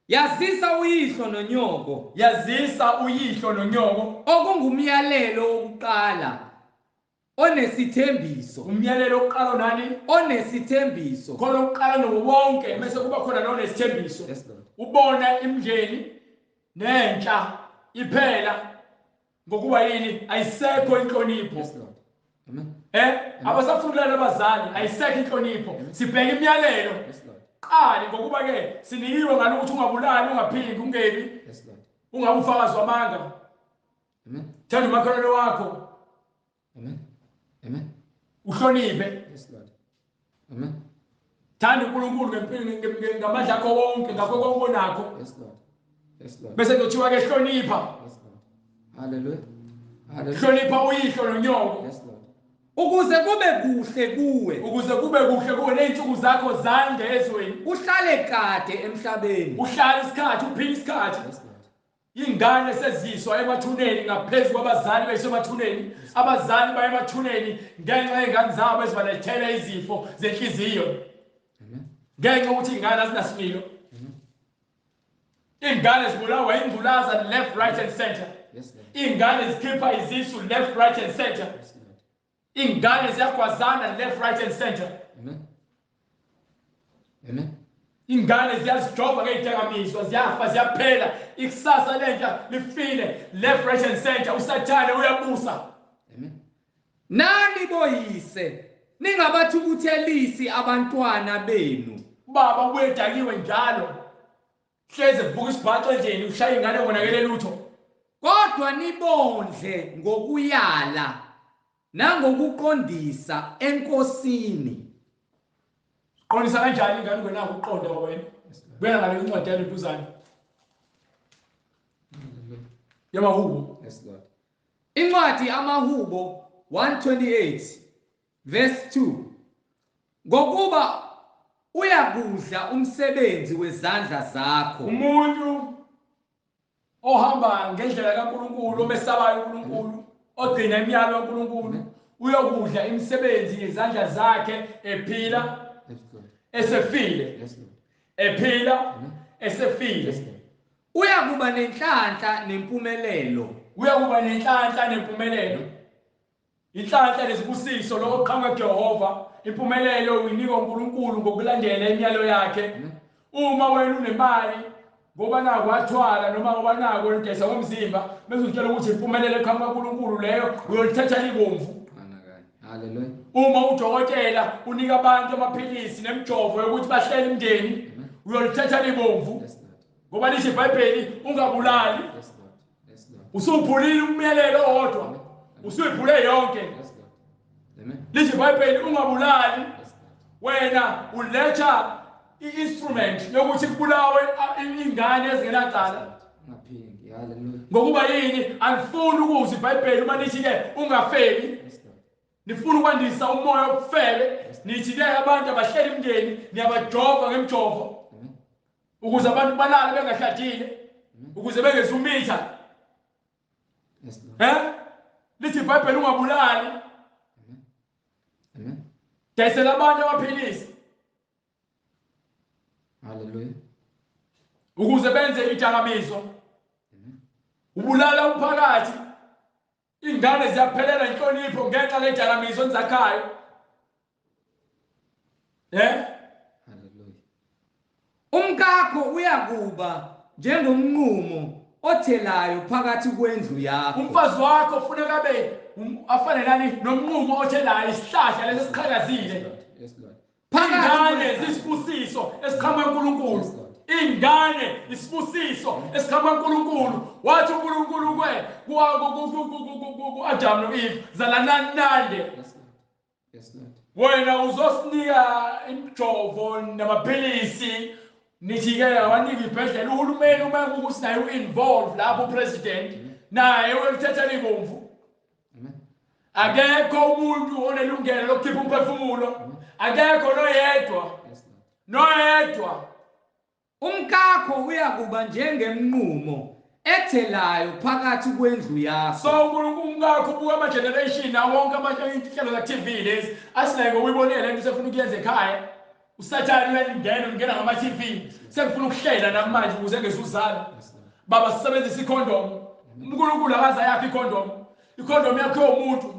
Yazisa uyihlo nonyoko. Yazisa uyihlo nonyoko. Okungumyalelo wokuqala onesithembiso. Umyalelo wokuqala nani? Onesithembiso. Khona ukuqala nobonke bese kuba khona nonesithembiso. Yes Lord. Ubona imndeni nentsha iphela ngokuba yini? Ayisekho inhlonipho. Yes Lord. Amen. Abasafundela abazali ayisekho inhlonipho. Sibheka imiyalelo. Yes Lord. Qali ngokuba ke sinikiwe ngalokuthi ungabulali, ungaphingi, ungebi. Yes Lord. Ungabufakazi wamanga. Amen. Thanda umakhelwane wakho. Amen. Amen. Uhloniphe. Yes Lord. Amen. Thanda uNkulunkulu ngempilo ngamandla akho wonke, ngakho konke onakho. Yes Lord. Yes Lord. Bese kuthiwa ke hlonipha. Yes Lord. Hallelujah. Hallelujah. Hlonipha uyihlo nonyoko. Yes Lord. Ukuze kube kuhle kuwe. Ukuze kube kuhle kuwe nezinsuku zakho zande ezweni. Uhlale kade emhlabeni. Uhlale isikhathi, uphile isikhathi. Yes Lord. Ingane seziswa emathuneni ngaphezulu kwabazali besemathuneni. Abazali baye emathuneni ngenxa yezingane zabo ezibalethela izifo zenhliziyo. Amen. Ngenxa ukuthi ingane azinasimilo. Ingane zibulawa ingculaza left, right and center. Yes Lord. Ingane zikhipha izisu left, right and center. Yes Lord. Ingane ziyagwazana left, right and center. Amen. Amen. Ingane ziyazijova ngezidakamizwa, ziyafa, ziyaphela. Ikusasa lentsha lifile, left, right and center. Usathane uyabusa. Amen. Nani boyise ningabathukuthelisi abantwana benu. Baba ubuyedakiwe njalo, hleze vuka isibhaxo endlini ushaya ingane ngonakele lutho. Kodwa nibondle ngokuyala nangokuqondisa eNkosini. Qondisa kanjani ingane ungenako ukuqonda wena? Buyela ngale incwadi yalentuzane yamahubo. Yes Lord. Incwadi amahubo 128 verse 2. Ngokuba uyakudla umsebenzi wezandla zakho. Umuntu ohamba ngendlela kaNkulunkulu, omesabayo uNkulunkulu, ogcina imiyalo kaNkulunkulu, uyokudla imisebenzi yezandla zakhe ephila esefile. Ephila esefile. Uyakuba nenhlanhla nempumelelo. Uyakuba nenhlanhla nempumelelo. Inhlanhla nesibusiso lokho kuqhamuka kuJehova. Impumelelo uyinikwa uNkulunkulu ngokulandela imiyalo yakhe. Uma wena unemali ngoba naku wathwala noma ngoba naku udayisa ngomzimba, bese uzitshela ukuthi impumelelo eqhamuka kuNkulunkulu leyo, uyolithatha libomvu. Hallelujah. Uma udokotela unika abantu amaphilisi nemijovo yokuthi bahlele imndeni, uyolithatha libomvu. Ngoba lisho iBhayibheli ungabulali. Usuphulile umyalelo owodwa, usuyiphule yonke. Lisho iBhayibheli ungabulali. Wena uletha i-instrument yokuthi kubulawe ingane ezingenacala. Ngokuba yini? Anifuni ukuzwa iBhayibheli uma lithi-ke ungafebi. Nifuna ukwandisa umoya wobufebe. Nithi-ke abantu abahleli imndeni niyabajova ngemjovo ukuze abantu balale bengashadile, ukuze bengezumitha. Lithi iBhayibheli ungabulali. Dayisela abantu amaphilisi. Hallelujah. Ukuze benze idakamizwa. Ubulala umphakathi. Ingane ziyaphelela inhlonipho ngenxa ledakamizwa enizakhayo. Hallelujah. Umkakho uyakuba njengomnqumo othelayo phakathi kwendlu yakho. Umfazi wakho ufuneka abe afane nani nomnqumo othelayo, isihlahla lesi esiqhakazile. Yes Lord. Ingane zisibusiso esiqhamuka kuNkulunkulu. Ingane isibusiso esiqhamuka kuNkulunkulu. Wathi uNkulunkulu kwe ku-Adam no-Eve, zalanani nande. Yes Lord. Wena uzosinika imijovo namaphilisi, nithi-ke awanike ibhedlela. Uhulumeni uma kuwukuthi naye u-involve lapho, upresident naye uyolithatha libomvu. Akekho umuntu onelungelo lokukhipha umphefumulo. Akekho noyedwa. Noyedwa. Umkakho uyakuba njengemnqumo ethelayo phakathi kwendlu yakho. So uNkulunkulu umkakho ubuka ama generation awonke ama inhlelo za TV lezi asinayo ngoba uyibonile lento usefuna ukuyenza ekhaya. Usathane uyalingena, ungena ngama TV. Sengifuna ukuhlela namanje ukuze ngezuzana. Baba sisebenzisa icondom. uNkulunkulu akaze ayakhe icondom. Icondom yakhe umuntu.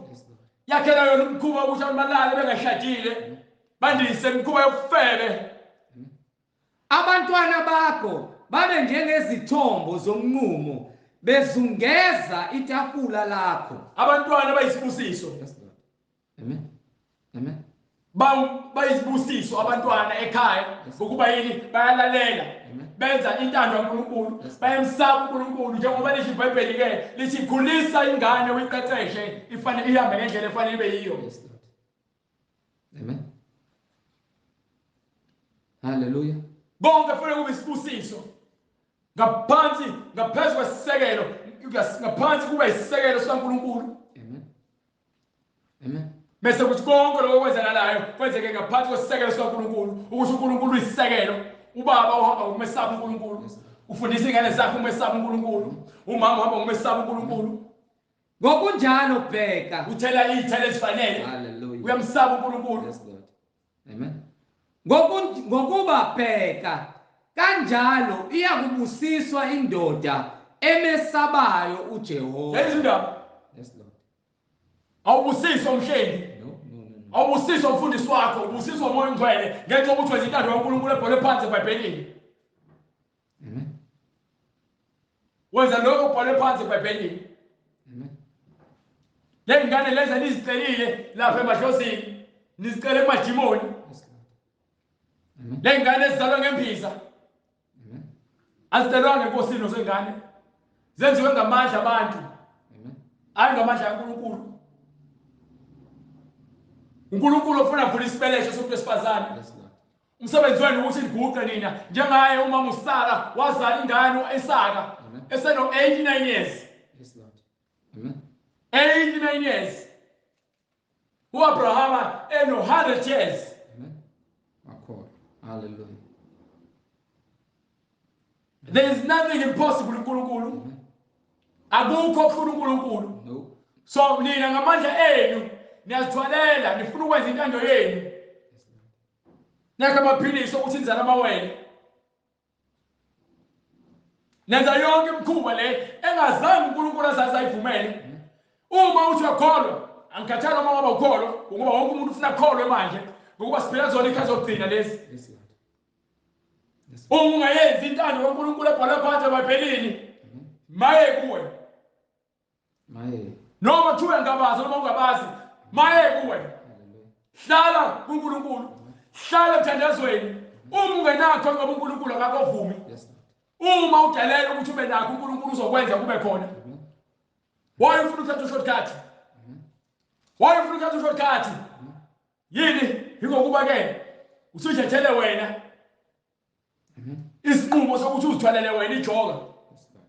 Yakhela yona umkhuba ukuthi abantu balale bengashadile. Bandise imikhuba yobufebe. Abantwana bakho babe njengezithombo zomnqumo bezungeza itafula lakho. Abantwana bayisibusiso. Amen. Amen. Bayisibusiso abantwana ekhaya ngokuba yini? Bayalalela. Benza intando kaNkulunkulu, bayamsaba uNkulunkulu njengoba lisho iBhayibheli ke lithi khulisa ingane uyiqeqeshe ifanele ihambe ngendlela efanele ibe yiyo. Amen. Hallelujah. Konke kufanele kube isibusiso. Ngaphansi ngaphezulu kwesisekelo, ngaphansi kuba isisekelo sikaNkulunkulu. Amen. Amen. Bese kuthi konke lokho okwenzakalayo kwenzeke ngaphansi kwesisekelo sikaNkulunkulu, ukuthi uNkulunkulu uyisisekelo. Ubaba uhamba ngokumesaba uNkulunkulu, ufundisa ingane zakhe ukumesaba uNkulunkulu, umama uhamba ngokumesaba uNkulunkulu. Ngokunjalo bheka uthela izithelo ezifanele. Hallelujah. Uyamsaba uNkulunkulu. Yes Lord. Amen. Ngokuba bheka kanjalo iyakubusiswa indoda emesabayo uJehova. Yes Lord. Yes Lord. Awubusiswa umhlengi. No, no, no. Awubusiswa umfundisi wakho, ubusiswa uMoya oNgcwele ngenxa yokuthi wenza intando kaNkulunkulu ebhalwe phansi eBhayibhelini. Amen. Wenza lokho okubhalwe phansi eBhayibhelini. Amen. Ley'ngane lezi enizicelile lapha emadlozini, nizicele kumadimoni. Yes, Lord. Amen. Ley'ngane ezizalwa ngembiza Amen. azicelwanga enkosini zengane. Zenziwe ngamandla abantu, Amen. hayi ngamandla kaNkulunkulu. uNkulunkulu ofuna avule isibeletho somuntu wesifazane. Yes, Lord. Umsebenzi wenu ukuthi niguqe nina njengaye umama uSara wazala ingane uIsaka Amen. eseno 89 years. Yes, Lord. Amen. 89 years. uAbrahama eno 100 years. Amen. Wakholwa. Hallelujah. There is nothing impossible kuNkulunkulu. Amen. Akukho okuhlula uNkulunkulu. No. So nina ngamandla enu niyazithwalela nifuna ukwenza intando yenu. Yes, Lord. Nakho amaphilisi okuthi nizale amawele. Nenza yonke imikhuba le engazange uNkulunkulu azaze ayivumele. Uma uthi uyakholwa, angikhathali noma waba ukholwa, ngoba wonke umuntu ufuna akholwe manje, ngokuba siphila zona ikhathi zokugcina lezi. Yes, Lord. Yes. Lord. Uma ungayenzi intando kaNkulunkulu ebhalwe phansi eBhayibhelini, Amen. maye kuwe. Maye. Noma kuthiwa ngingabazi noma ungabazi, maye kuwe. Hallelujah. Hlala kuNkulunkulu. Hlala emthandazweni. Uma ungenakho ngoba uNkulunkulu akakovumi. Yes, Lord. Uma udelela ukuthi ube nakho uNkulunkulu uzokwenza kube khona. Amen. Why ufuna ukuthatha ushortcut? Why ufuna ukuthatha ushortcut? Yini? Ingokuba ke usujethele wena Amen. isinqumo sokuthi uzithwalele wena ijoka. Yes, Lord.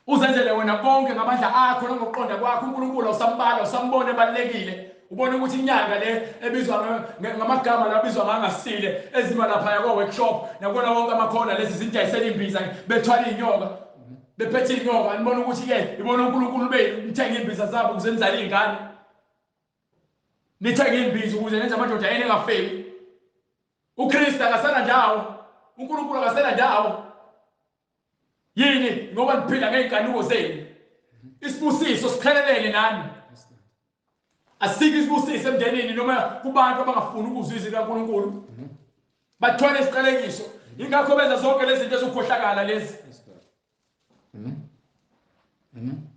Uzenzele wena konke ngamandla akho nangokuqonda kwakho uNkulunkulu awusambala usambona ebalekile. Ubona ukuthi inyanga le ebizwa ngamagama labizwa ngangasile ezima lapha ko workshop nakona wonke amakhona lezi zinto ayisela imbiza bethwala inyoka bephethe inyoka nibona ukuthi ke ibona uNkulunkulu benu nithenga imbiza zabo ukuze nizale izingane nithenga imbiza ukuze nenze amadoda enu engafeli. uKristu akasena ndawo, uNkulunkulu akasena ndawo. Yini? Ngoba niphila ngey'nkanuko zenu. Isibusiso siqhelelene nani. Yes, Lord. Asikho isibusiso emndenini noma kubantu abangafuni ukuzwa izwi likaNkulunkulu. Bathwele isiqalekiso. Ingakho benza zonke lezi zinto ezikhohlakala lezi. Yes, Lord. Amen. Amen.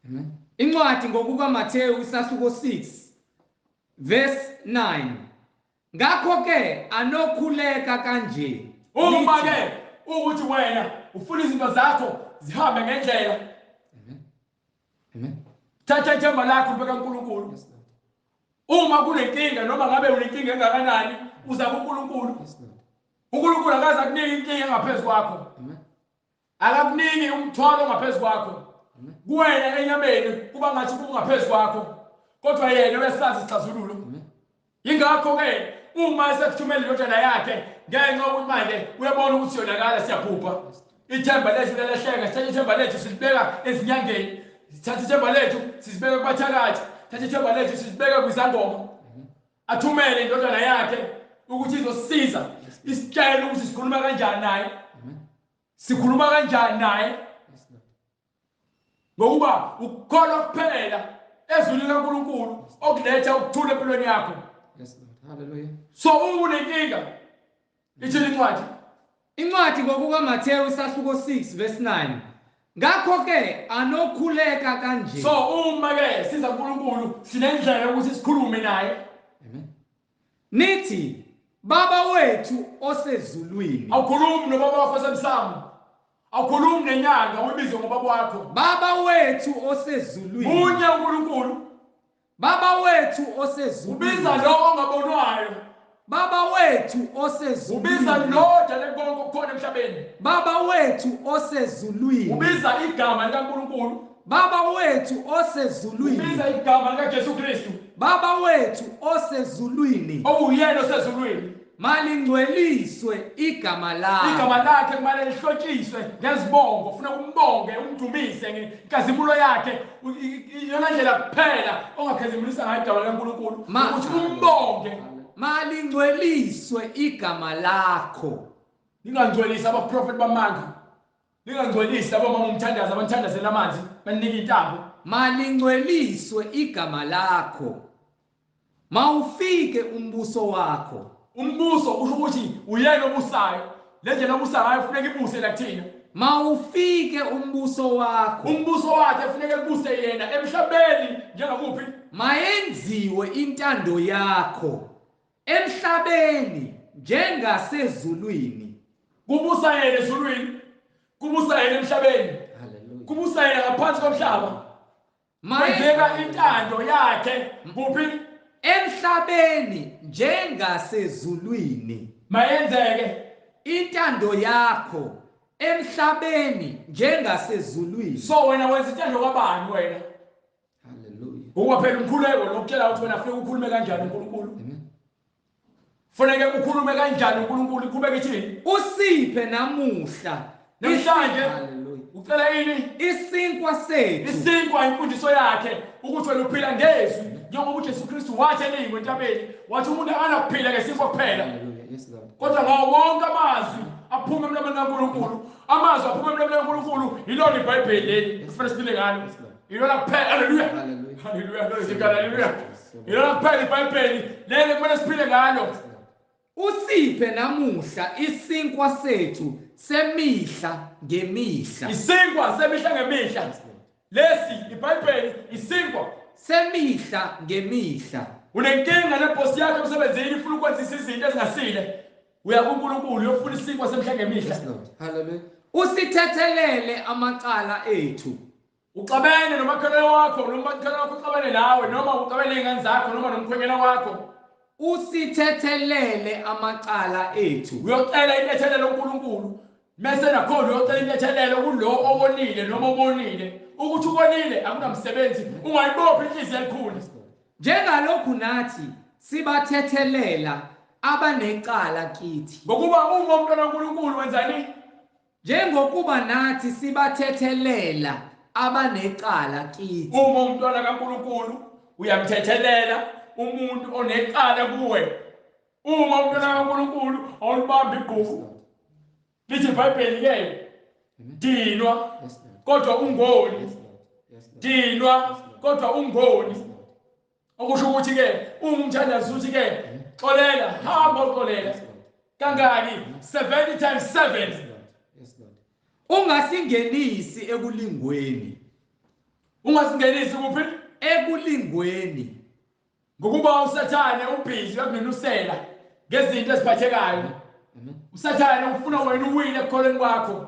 Amen. Incwadi ngokukaMathewu isahluko 6 verse 9. Ngakho ke anokhuleka kanje. Uma ke ukuthi wena ufuna izinto zakho zihambe ngendlela, Amen. Amen. thatha ithemba lakho ubeka kuNkulunkulu. Yes, Lord. Uma kunenkinga noma ngabe unenkinga engakanani, uza kuNkulunkulu. Yes, Lord. uNkulunkulu akaze akunike inkinga engaphezu kwakho. Amen. Akakuniki umthwalo ongaphezu kwakho. Amen. Kuwena enyameni kuba ngathi kungaphezu kwakho, kodwa yena uyasazi isixazululo. Amen. Ingakho ke uma esekuthumela indodana yakhe ngenxa yokuthi manje uyabona ukuthi siyonakala siyaphupha. Ithemba lethu liyalahleka, sithatha ithemba lethu silibeka ezinyangeni, sithatha ithemba lethu sizibeka kubathakathi, sithatha ithemba lethu sizibeka kwizangoma. Athumele indodana yakhe ukuthi izosisiza, isitshele ukuthi sikhuluma kanjani naye. Amen. Sikhuluma kanjani naye? Yes, Lord. Ngokuba ukukholwa kuphela ezwini likaNkulunkulu okuletha ukuthula empilweni yakho. Yes, Lord. Hallelujah. So uma unenkinga, ithini incwadi? Incwadi ngokukaMathewu isahluko 6 verse 9. Ngakho ke anokhuleka kanje. So uma ke siza kuNkulunkulu sinendlela yokuthi sikhulume naye. Amen. Nithi Baba wethu osezulwini. Awukhulumi nobaba wakho osemsamo. Awukhulumi nenyanga uyibize ngobaba wakho. Baba wethu osezulwini. Munye uNkulunkulu. Baba wethu osezulwini. Ubiza lo ongabonwayo. Baba wethu osezulwini. Ubiza lo odale konke okukhona emhlabeni. Baba wethu osezulwini. Ubiza igama likaNkulunkulu. Baba wethu osezulwini. Ubiza igama likaJesu Kristu. Baba wethu osezulwini. Owuyena osezulwini. Malingcweliswe igama lakho. Igama lakhe kumele lihlotshiswe ngezibongo. Ufuna umbonge, umdumise ngenkazimulo yakhe. Iyona ndlela kuphela ongakhazimulisa ngayo igama likaNkulunkulu. Ukuthi umbonge. Malingcweliswe igama lakho. Ningangcwelisi abaprofeti bamanga. Ningangcwelisi labo mama umthandazo abanithandazela amanzi, baninike intambo. Malingcweliswe igama lakho. Mawufike umbuso wakho. Umbuso usho ukuthi uyena obusayo. Le ndlela obusa ngayo kufuneka ibuse la kuthina. Mawufike umbuso wakho. Umbuso wakhe kufuneka kubuse yena emhlabeni njengakuphi? Mayenziwe intando yakho emhlabeni njengasezulwini. Kubusa yena ezulwini, kubusa yena emhlabeni. Hallelujah. Kubusa yena ngaphansi komhlaba. Mayenzeka intando yakhe kuphi? Emhlabeni njengasezulwini. Mayenzeke intando yakho emhlabeni njengasezulwini. So wena wenza intando kabani wena? Hallelujah. Ngoba phela umkhuleko lokutshela ukuthi wena funeka ukhulume kanjani uNkulunkulu. Amen. Funeke ukhulume kanjani uNkulunkulu, iqhubeke ithini? Usiphe namuhla. Namhlanje. Hallelujah. Ucela ini? Isinkwa sethu. Isinkwa imfundiso yakhe ukuthi wena uphila ngezwi njengoba uJesu Kristu wathi elingwe entabeni, wathi umuntu akanakuphila ngesinkwa kuphela. Hallelujah. Yes Lord. Kodwa ngawo wonke amazwi aphuma emlomeni kaNkulunkulu, amazwi aphuma emlomeni kaNkulunkulu yilona iBhayibheli leli kufanele siphile ngalo. Yilona kuphela. Hallelujah. Hallelujah. Hallelujah. Hallelujah. Yilona kuphela iBhayibheli leli kumele siphile ngalo. Usiphe namuhla isinkwa sethu semihla ngemihla. Isinkwa semihla ngemihla. Lesi iBhayibheli isinkwa semihla ngemihla. Unenkinga nebhosi yakho emsebenzini ifuna ukwenzisa izinto ezingasile. Uya kuNkulunkulu uyofuna isinkwa semihla ngemihla. Yes Lord. Hallelujah. Usithethelele amacala ethu. Uxabene nomakhelwane wakho, noma umakhelwane wakho uxabene nawe, noma uxabene nezingane zakho, noma nomkhwenyana wakho. Usithethelele amacala ethu. Uyocela intethelelo kuNkulunkulu. Mase nakhona uyocela intethelelo kulo obonile noma obonile. Ukuthi ubonile akunamsebenzi, ungayibophi inhliziyo elikhulu. Njengalokhu nathi sibathethelela abanecala kithi. Ngokuba uma umntwana kaNkulunkulu wenzani? Njengokuba nathi sibathethelela abanecala kithi. Uma umntwana kaNkulunkulu uyamthethelela umuntu onecala kuwe. Uma umntwana kaNkulunkulu awulibambi igqubu. Lithi iBhayibheli ke dinwa kodwa ungoni. Dinwa kodwa ungoni. Okusho ukuthi ke uma umthandazo uthi ke xolela, hamba uxolela. Kangaki? 70 times 7. Ungasingenisi ekulingweni. Ungasingenisi kuphi? Ekulingweni. Ngokuba uSathane ubhizi uyakunenusela ngezinto eziphathekayo. uSathane ufuna wena uwile ekukholweni kwakho.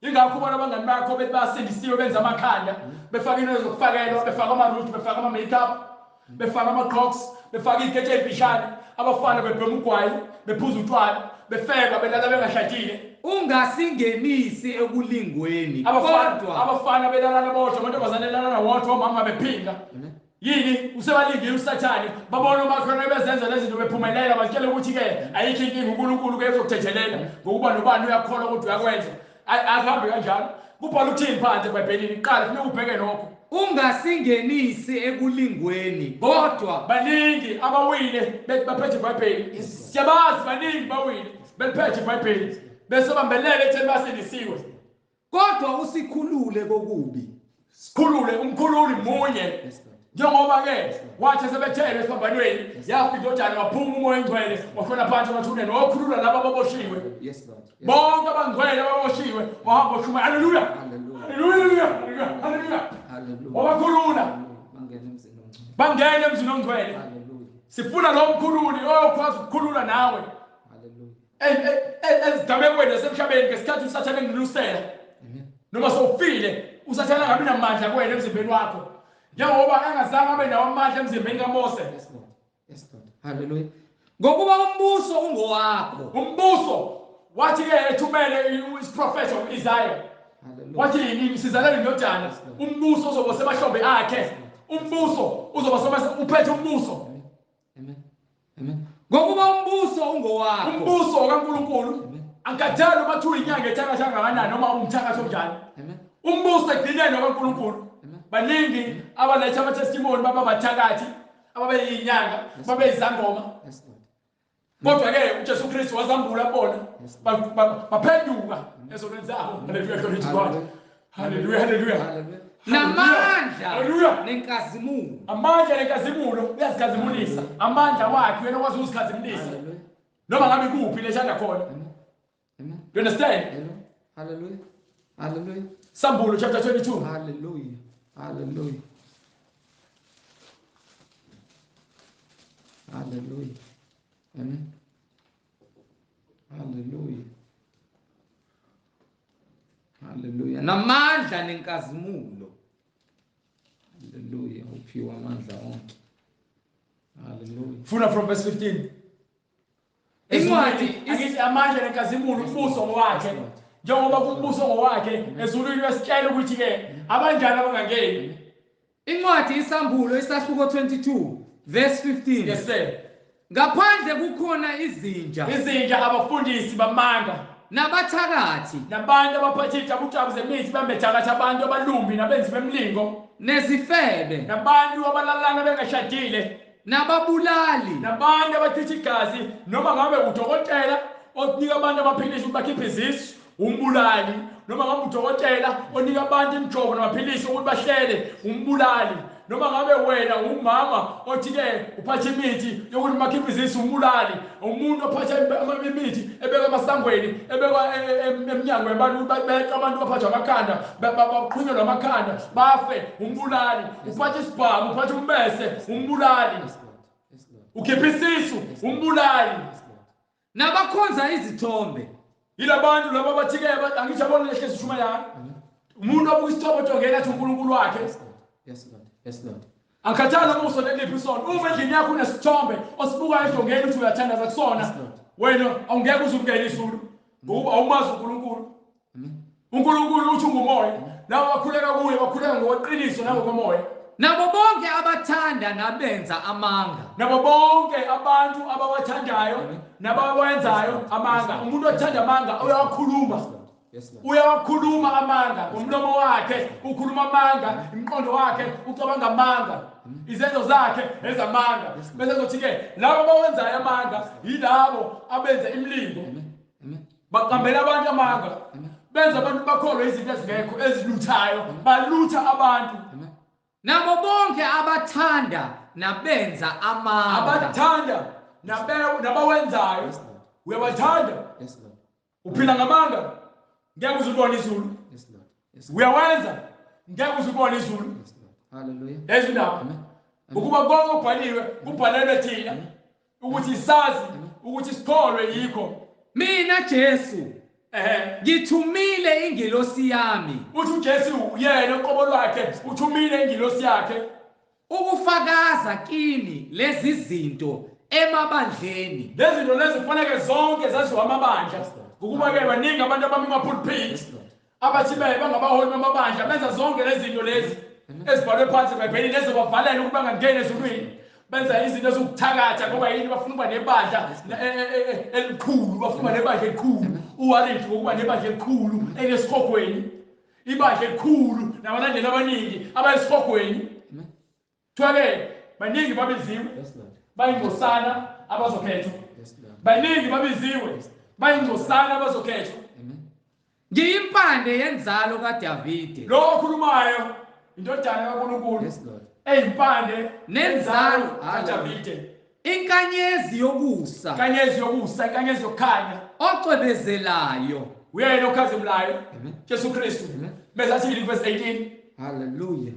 Ingakho ubona abangani bakho bethi basindisiwe benza amakhanda, befaka into zokufakelwa, befaka ama-root, befaka ama-makeup, befaka ama-crocs, befaka iy'keti ey'mfishane, abafana bebhema ugwayi, bephuza utshwala, befeba, belala bengashadile. Ungasingenisi ekulingweni. Kodwa abafana belalana bodwa, amantombazane elalana wodwa, omama bephinga. Yini usebalingile uSathane, babona umakhelwane bezenza lezi zinto bephumelela, batshele ukuthi ke ayikho inkinga, uNkulunkulu ke uzokuthethelela ngokuba nobani uyakholwa ukuthi uyakwenza. Akuhambi kanjalo. Kubhala ukuthini phansi eBhayibhelini? Qala kufuneka ubheke lokho. Ungasingenisi ekulingweni kodwa baningi abawile bephethe iBhayibheli. Siyabazi baningi bawile beliphethe iBhayibheli bese bambelele ekutheni basindisiwe. Kodwa usikhulule kokubi. Sikhulule, umkhululi munye. Njengoba ke wathi sebethelwe esiphambanweni, yafa indodana waphuma umoya engcwele washona phansi emathuneni wakhulula laba ababoshiwe. Yes Lord. Bonke abangcwele ababoshiwe wahamba washumayela. Haleluya. Haleluya. Haleluya. Haleluya. Wabakhulula. Bangena emzini ongcwele. Bangena emzini ongcwele. Haleluya. Sifuna lo mkhululi oyokwazi ukukhulula nawe. Haleluya. Ezigamekweni zasemhlabeni ngesikhathi uSathane engilusela. Amen. Noma sowufile uSathane angabi namandla kuwena emzimbeni wakho. Njengoba engazange abe nawo amandla emzimbeni kaMose. Yes Lord. Yes Lord. Hallelujah. Ngokuba umbuso ungowakho. Umbuso wathi ke ethumele isiprofeto uIsaiah. Wathi yini sizalele indodana, umbuso uzoba semahlombe akhe. Umbuso uzoba uphethe umbuso. Amen. Amen. Ngokuba umbuso ungowakho. Umbuso kaNkulunkulu. Angikhathali uma kuthiwa inyanga ethakatha kangakanani noma umthakathi onjani. Amen. Umbuso ekugcineni kaNkulunkulu. Baningi abaletha ama-testimony babathakathi, ababeyinyanga, babeyizangoma. Kodwa ke uJesu Kristu wazambula kubona, baphenduka ezonweni zabo. Haleluya, glory to God. Haleluya, haleluya. Hallelujah. Namandla Hallelujah. nenkazimulo. Amandla nenkazimulo, uyazikhazimulisa. Amandla wakhe uyena okwazi ukuzikhazimulisa. Hallelujah. Noma ngabe kuphi leshanda khona. Amen. Amen. You understand? Hallelujah. Hallelujah. Sambulo chapter 22. Hallelujah. Hallelujah. Hallelujah. Amen. Hallelujah. Hallelujah. Namandla nenkazimulo. Hallelujah. Uphiwa amandla onke. Hallelujah. Funa from verse 15. Incwadi Angithi amandla nenkazimulo umbuso ngowakhe. Njengoba kumbuso ngowakhe ezulwini uyasitshela ukuthi ke abanjani abangangeni. Incwadi isambulo isahluko 22 verse 15. Yes sir. Ngaphandle kukhona izinja Izinja, abafundisi bamanga, nabathakathi nabantu abaphatha iy'tabujabu zemithi bambethakatha abantu, abalumbi nabenzi bemlingo, nezifebe nabantu abalalana bengashadile, nababulali nabantu abachitha igazi. Noma ngabe udokotela onika abantu amaphilisi ukuthi bakhiphe izisu, umbulali. Noma ngabe udokotela onika abantu imijovo namaphilisi ukuthi bahlele, umbulali. Noma ngabe wena umama othi-ke uphatha imithi yokuthi bakhiphe izisu, umbulali. Umuntu ophatha imithi ebekwa emasangweni, ebekwa emnyango yabantu ukuthi beqe abantu baphathwe amakhanda, baqhunyelwe amakhanda bafe, umbulali. Uphatha isibhamu, uphatha ummese, umbulali. Ukhipha isisu, umbulali. Nabakhonza izithombe. Yilabantu laba abathi-ke angithi yabona lehlezi ushumayana umuntu obuka isithombe odongeni athi uNkulunkulu wakhe. Yes Lord. Yes Lord. Angikhathali noma usonto kuliphi isonto, uma endlini yakho unesithombe osibukayo edongeni uthi uyathandaza kusona, Yes, Lord. wena awungeke uze ungene izulu ngokuba awumazi uNkulunkulu. Amen. uNkulunkulu uthi ungumoya, labo bakhuleka kuye bakhuleka ngokweqiniso nangokomoya. Nabo bonke abathanda nabenza amanga. Nabo bonke abantu abawathandayo nabawenzayo amanga. Umuntu othanda amanga uyawakhuluma. Yes Lord. Uyawakhuluma amanga ngomlomo wakhe, ukhuluma amanga, imiqondo wakhe ucabanga amanga, izenzo zakhe ezamanga. Bese kuthi-ke labo abawenzayo amanga yilabo abenza imilingo, Amen. Amen. baqambela abantu amanga, benza abantu bakholwe izinto ezingekho eziluthayo, balutha abantu. Amen. Nabo bonke abathanda nabenza amanga. Abathanda nabawenzayo. Yes Lord. Uyawathanda, Yes Lord. uphila ngamanga, ngeke uze ubone izulu. Yes Lord. Yes Lord. Uyawenza, ngeke uze ubone izulu. Yes Lord. Hallelujah. Lezi ndaba Amen. ukuba konke okubhaliwe kubhalelwe thina ukuthi sazi ukuthi sikholwe yikho. Mina Jesu ngithumile ingilosi yami. Uthi uJesu yena uqobo lwakhe uthumile ingilosi yakhe ukufakaza kini lezi zinto emabandleni. Lezi zinto lezi kufanele zonke zaziwa amabandla, ngokuba-ke baningi abantu abami emapulpit abathi bangabaholi bamabandla benza zonke lezi zinto lezi ezibhalwe phansi eBhayibhelini ezobavalela ukuthi bangangeni ezulwini. Benza izinto eziwukuthakatha ngoba yini? Bafuna ukuba nebandla elikhulu, bafuna ukuba nebandla elikhulu. Uwarranty ngokuba nebandla elikhulu elesihogweni, ibandla elikhulu nabalandeli abaningi abayisihogweni. Kuthiwa-ke baningi babiziwe, bayingcosana abazokhethwa. Baningi babiziwe, bayingcosana abazokhethwa. Ngiyimpande yenzalo kaDavide. Lo okhulumayo indodana kaNkulunkulu eyimpande nenzalo kaDavide. Inkanyezi yokusa. Inkanyezi yokusa, inkanyezi yokukhanya. Ocwebezelayo. Uyena okhazimulayo. Jesu Kristu. Bese athi verse 18. Hallelujah.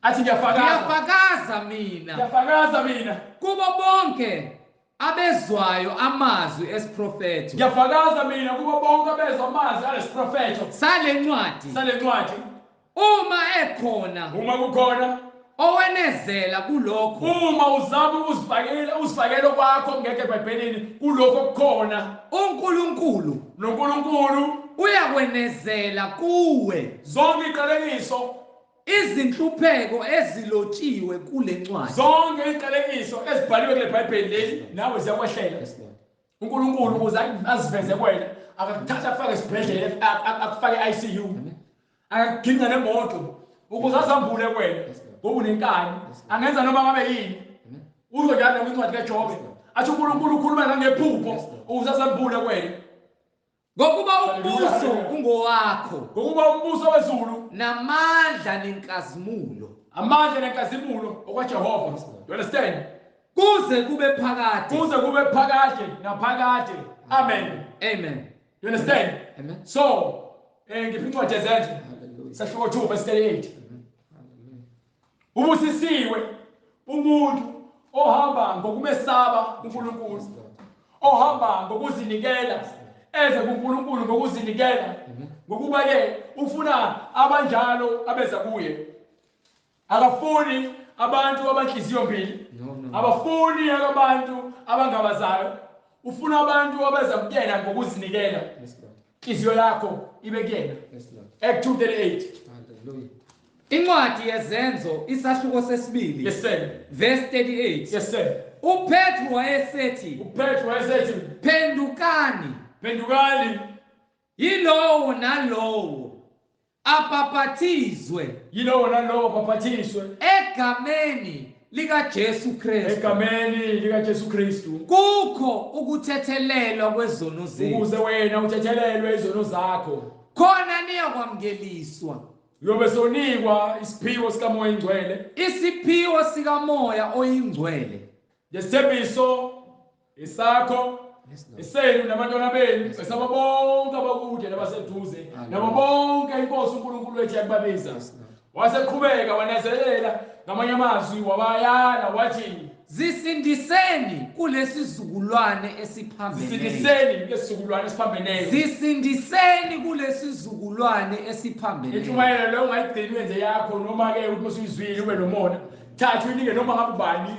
Athi ngiyafakaza. Ngiyafakaza mina. Ngiyafakaza mina. Kubo bonke abezwayo amazwi esiprofetho. Ngiyafakaza mina kubo bonke abezwa amazwi alesiprofetho. Salencwadi. Salencwadi. Uma ekhona. Uma kukhona owenezela kulokho. Uma uzama ukuzifakela uzifakela kwakho ngeke eBhayibhelini kulokho okukhona. uNkulunkulu noNkulunkulu uyakwenezela kuwe zonke iqalekiso, izinhlupheko ezilotshiwe kule ncwadi. Zonke iqalekiso ezibhaliwe kule Bhayibheli leli nawe ziyakwehlela. uNkulunkulu ukuze aziveze kuwena akakuthatha afake esibhedlela, akufake e-ICU, akakuginqa nemoto ukuze azambule kuwena ngoba unenkani. Angenza noma ngabe yini. Uzonjalo kwincwadi kaJobe athi uNkulunkulu ukhuluma nangephupho ukuze azambule kuwena. Ngokuba umbuso ungowakho. Ngokuba umbuso wezulu namandla nenkazimulo. Amandla nenkazimulo okwaJehova. You understand? Kuze kube phakade. Kuze kube phakade naphakade. Amen. Amen. You understand? Amen. So, ngiphi incwadi yeZenzo. Sahluko 2 verse 38. Ubusisiwe umuntu ohamba ngokumesaba uNkulunkulu, ohamba ngokuzinikela, eze kuNkulunkulu ngokuzinikela, ngokuba ke ufuna abanjalo abeza kuye. Akafuni abantu abanhliziyo mbili, abafuni abantu abangabazayo, ufuna abantu abeza kuyena ngokuzinikela. Inhliziyo yakho ibe kuyena. Act 2:38. Hallelujah. Incwadi yeZenzo isahluko sesibili. Yes sir. Verse 38. Yes sir. uPetru wayesethi, phendukani, phendukani, yilowo nalowo abhaphathizwe, yilowo nalowo abhaphathizwe egameni likaJesu Kristu, egameni likaJesu Kristu, kukho ukuthethelelwa kwezono zenu, ukuze wena uthethelelwe izono zakho, khona niyakwamukeliswa, uyobe sonikwa isiphiwo sikaMoya oyiNgcwele, isiphiwo sikaMoya oyiNgcwele. Lesithembiso isakho, isenu nabantwana benu, esabo bonke abakude nabaseduze, nabo bonke iNkosi uNkulunkulu wethu yakubabiza. Waseqhubeka wanezelela ngamanye amazwi, wabayala wathi, zisindiseni kulesizukulwane esiphambeneyo, zisindiseni kulesizukulwane esiphambeneyo, zisindiseni kulesizukulwane esiphambeneyo. Intshumayelo leyo ungayigcini wenze yakho, noma ke uthi usuyizwile ube nomona, thatha uyinike noma ngabe ubani,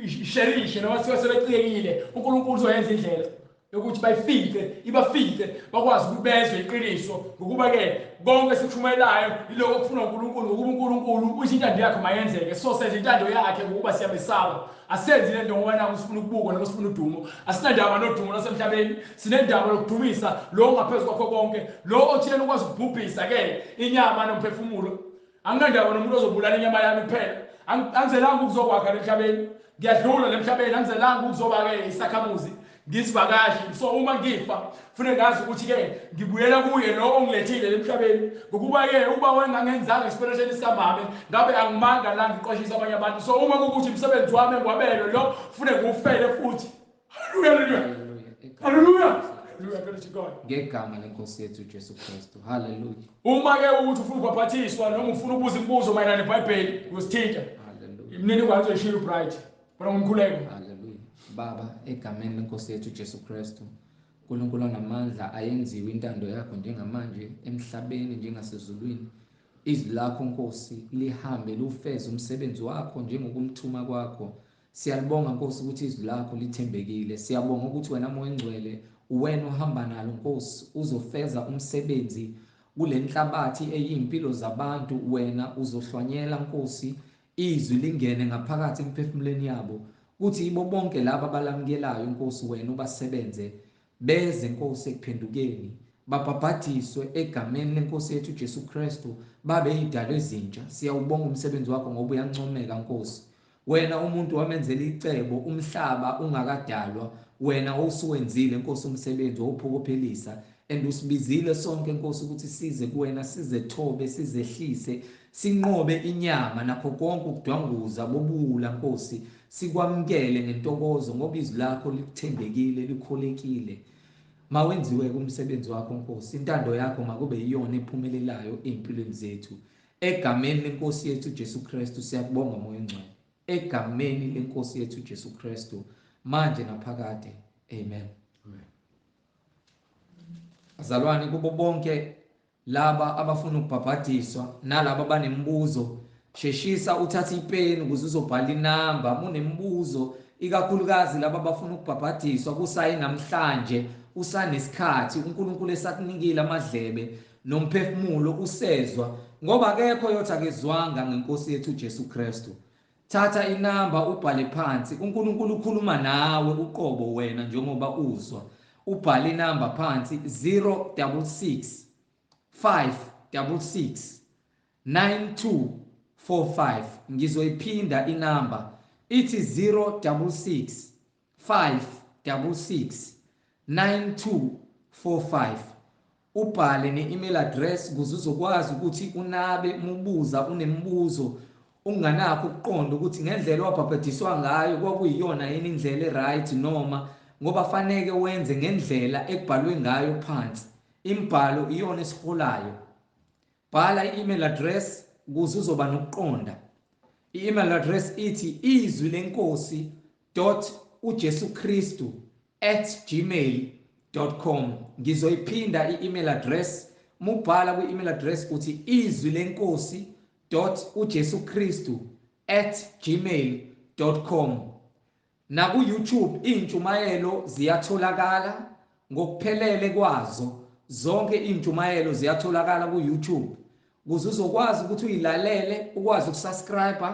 isherishe noma sebecikekile, uNkulunkulu uzoyenza indlela yokuthi bayifike, ibafike, bakwazi ukuthi bezwe iqiniso, ngokuba ke konke esikushumayelayo yiloko okufunwa uNkulunkulu, ngokuba uNkulunkulu uthi intando yakhe mayenzeke. So senze intando yakhe ngokuba siyamesaba. Asenzi lento ngoba naku sifuna ukubukwa noma sifuna udumo. Asinandaba nodumo lwasemhlabeni, sinendaba lokudumisa lo ongaphezu kwakho konke, lo othileni ukwazi ukubhubhisa ke inyama nomphefumulo. Anginandaba nomuntu ozobulala inyama yami kuphela. Angizelanga ukuzokwakha emhlabeni, ngiyadlula emhlabeni, angizelanga ukuzoba ke isakhamuzi, ngisivakashi. So uma ngifa kufanele ngazi ukuthi ke ngibuyela kuye lo ongilethile emhlabeni, ngokuba ke ukuba wengangenzanga isipelesheni sikamame ngabe angimanga la ngiqwashisa abanye abantu. So uma kukuthi umsebenzi wami engiwabelwe lo kufanele ngiwufele futhi. Haleluya, haleluya, haleluya, ngegama lenkosi yethu Jesu Kristu. Haleluya. Uma ke ukuthi ufuna ukubhaphathizwa noma ufuna ukubuza imibuzo mayelana neBhayibheli, uyosithinta. Haleluya. Imininingwane uzoyishiya uBright. Bona ngumkhuleko. Haleluya. Baba, egameni lenkosi yethu Jesu Kristu, uNkulunkulu onamandla, ayenziwe intando yakho njengamanje emhlabeni njengasezulwini. Izwi lakho Nkosi lihambe lufeze umsebenzi wakho njengokumthuma kwakho. Siyalibonga Nkosi ukuthi izwi lakho lithembekile. Siyabonga ukuthi wena Moya oNgcwele wena uhamba nalo Nkosi, uzofeza umsebenzi kule nhlabathi eyimpilo zabantu. Wena uzohlwanyela Nkosi, izwi lingene ngaphakathi emphefumulweni yabo, kuthi yibo bonke laba abalamukelayo Nkosi wena ubasebenze, beze Nkosi ekuphendukeni, babhabhadiswe egameni lenkosi yethu Jesu Kristu, babe idalo ezintsha. Siyawubonga umsebenzi wakho ngoba uyancomeka Nkosi. Wena umuntu wamenzela icebo umhlaba ungakadalwa, wena osuwenzile Nkosi umsebenzi wokuphokophelisa, and usibizile sonke Nkosi ukuthi size kuwena, sizethobe, sizehlise, sinqobe inyama nakho konke ukudwanguza bobuwula Nkosi, sikwamukele ngentokozo ngoba izwi lakho likuthembekile, likholekile. Mawenziwe umsebenzi wakho Nkosi, intando yakho makube iyona ephumelelayo empilweni zethu. Egameni lenkosi yethu Jesu Kristu siyakubonga Moya oNgcwele. Egameni lenkosi yethu Jesu Kristu, manje naphakade. Amen. Amen. Bazalwane, kubo bonke laba abafuna ukubhabhadiswa nalaba abanemibuzo, sheshisa uthathe ipeni ukuze uzobhala inamba. Munemibuzo, ikakhulukazi laba abafuna ukubhabhadiswa, kusayi namhlanje, usanesikhathi, uNkulunkulu esakunikile amadlebe nomphefumulo usezwa, ngoba akekho yothi akezwanga ngenkosi yethu Jesu Kristu. Thatha inamba ubhale phansi. uNkulunkulu ukhuluma nawe uqobo wena njengoba uzwa. Ubhale inamba phansi 066 566 9245. Ngizoyiphinda inamba ithi 066 566 9245. Ubhale ne-email address ukuze uzokwazi ukuthi unabe mubuza unemibuzo unganakho ukuqonda ukuthi ngendlela owabhabhadiswa ngayo kwakuyiyona yini indlela e-right, noma ngoba faneke wenze ngendlela ekubhalwe ngayo phansi. Imibhalo iyona esiholayo. Bhala i-email address ukuze uzoba nokuqonda. I-email address ithi izwilenkosi.ujesukristu@gmail.com. Ngizoyiphinda i-email address. Mubhala kwi-email address uthi izwilenkosi.ujesukristu@gmail.com. Na ku YouTube intshumayelo ziyatholakala ngokuphelele kwazo. Zonke intshumayelo ziyatholakala ku YouTube ukuze uzokwazi ukuthi uyilalele, ukwazi ukusubscribe,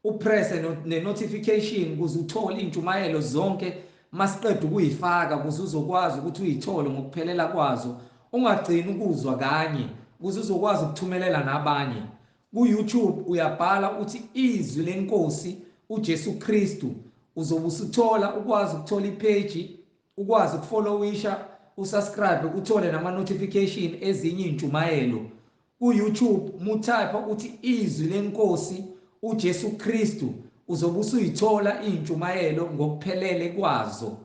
upresse ne-notification ukuze uthole intshumayelo zonke masiqeda ukuyifaka, ukuze uzokwazi ukuthi uyithole ngokuphelela kwazo, ungagcini ukuzwa kanye, ukuze uzokwazi ukuthumelela nabanye. Ku YouTube uyabhala uthi izwi lenkosi uJesu Kristu, uzobe usuthola ukwazi ukuthola ipage, ukwazi ukufollowisha, usubscribe, uthole nama notification ezinye intshumayelo. Ku YouTube mutype uthi izwi lenkosi uJesu Kristu, uzobe usuyithola intshumayelo ngokuphelele kwazo.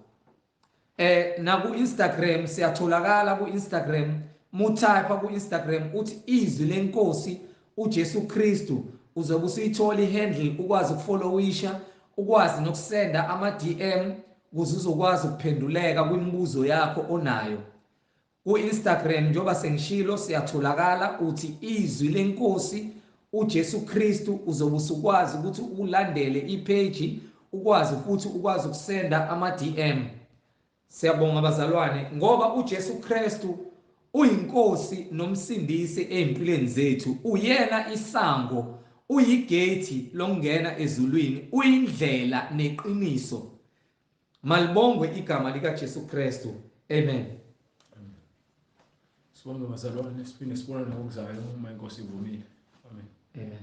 Na ku Instagram siyatholakala ku Instagram, mutype ku Instagram uthi izwi lenkosi uJesu Kristu, uzobe usuyithola ihandle, ukwazi ukufollowisha, ukwazi nokusenda ama DM ukuze uzokwazi ukuphenduleka kwimibuzo yakho onayo. Ku Instagram njengoba sengishilo siyatholakala uthi izwi lenkosi uJesu Kristu, uzobe usukwazi ukuthi ulandele ipage, ukwazi futhi ukwazi ukusenda ama DM. Siyabonga bazalwane, ngoba uJesu Kristu uyinkosi nomsindisi empilweni zethu. Uyena isango, uyigate lokungena ezulwini, uyindlela neqiniso. Malibongwe igama lika Jesu Kristu. Amen. Sibonge bazalwane, siphinde sibonane ngokuzayo uma inkosi ivumile. Amen. Amen.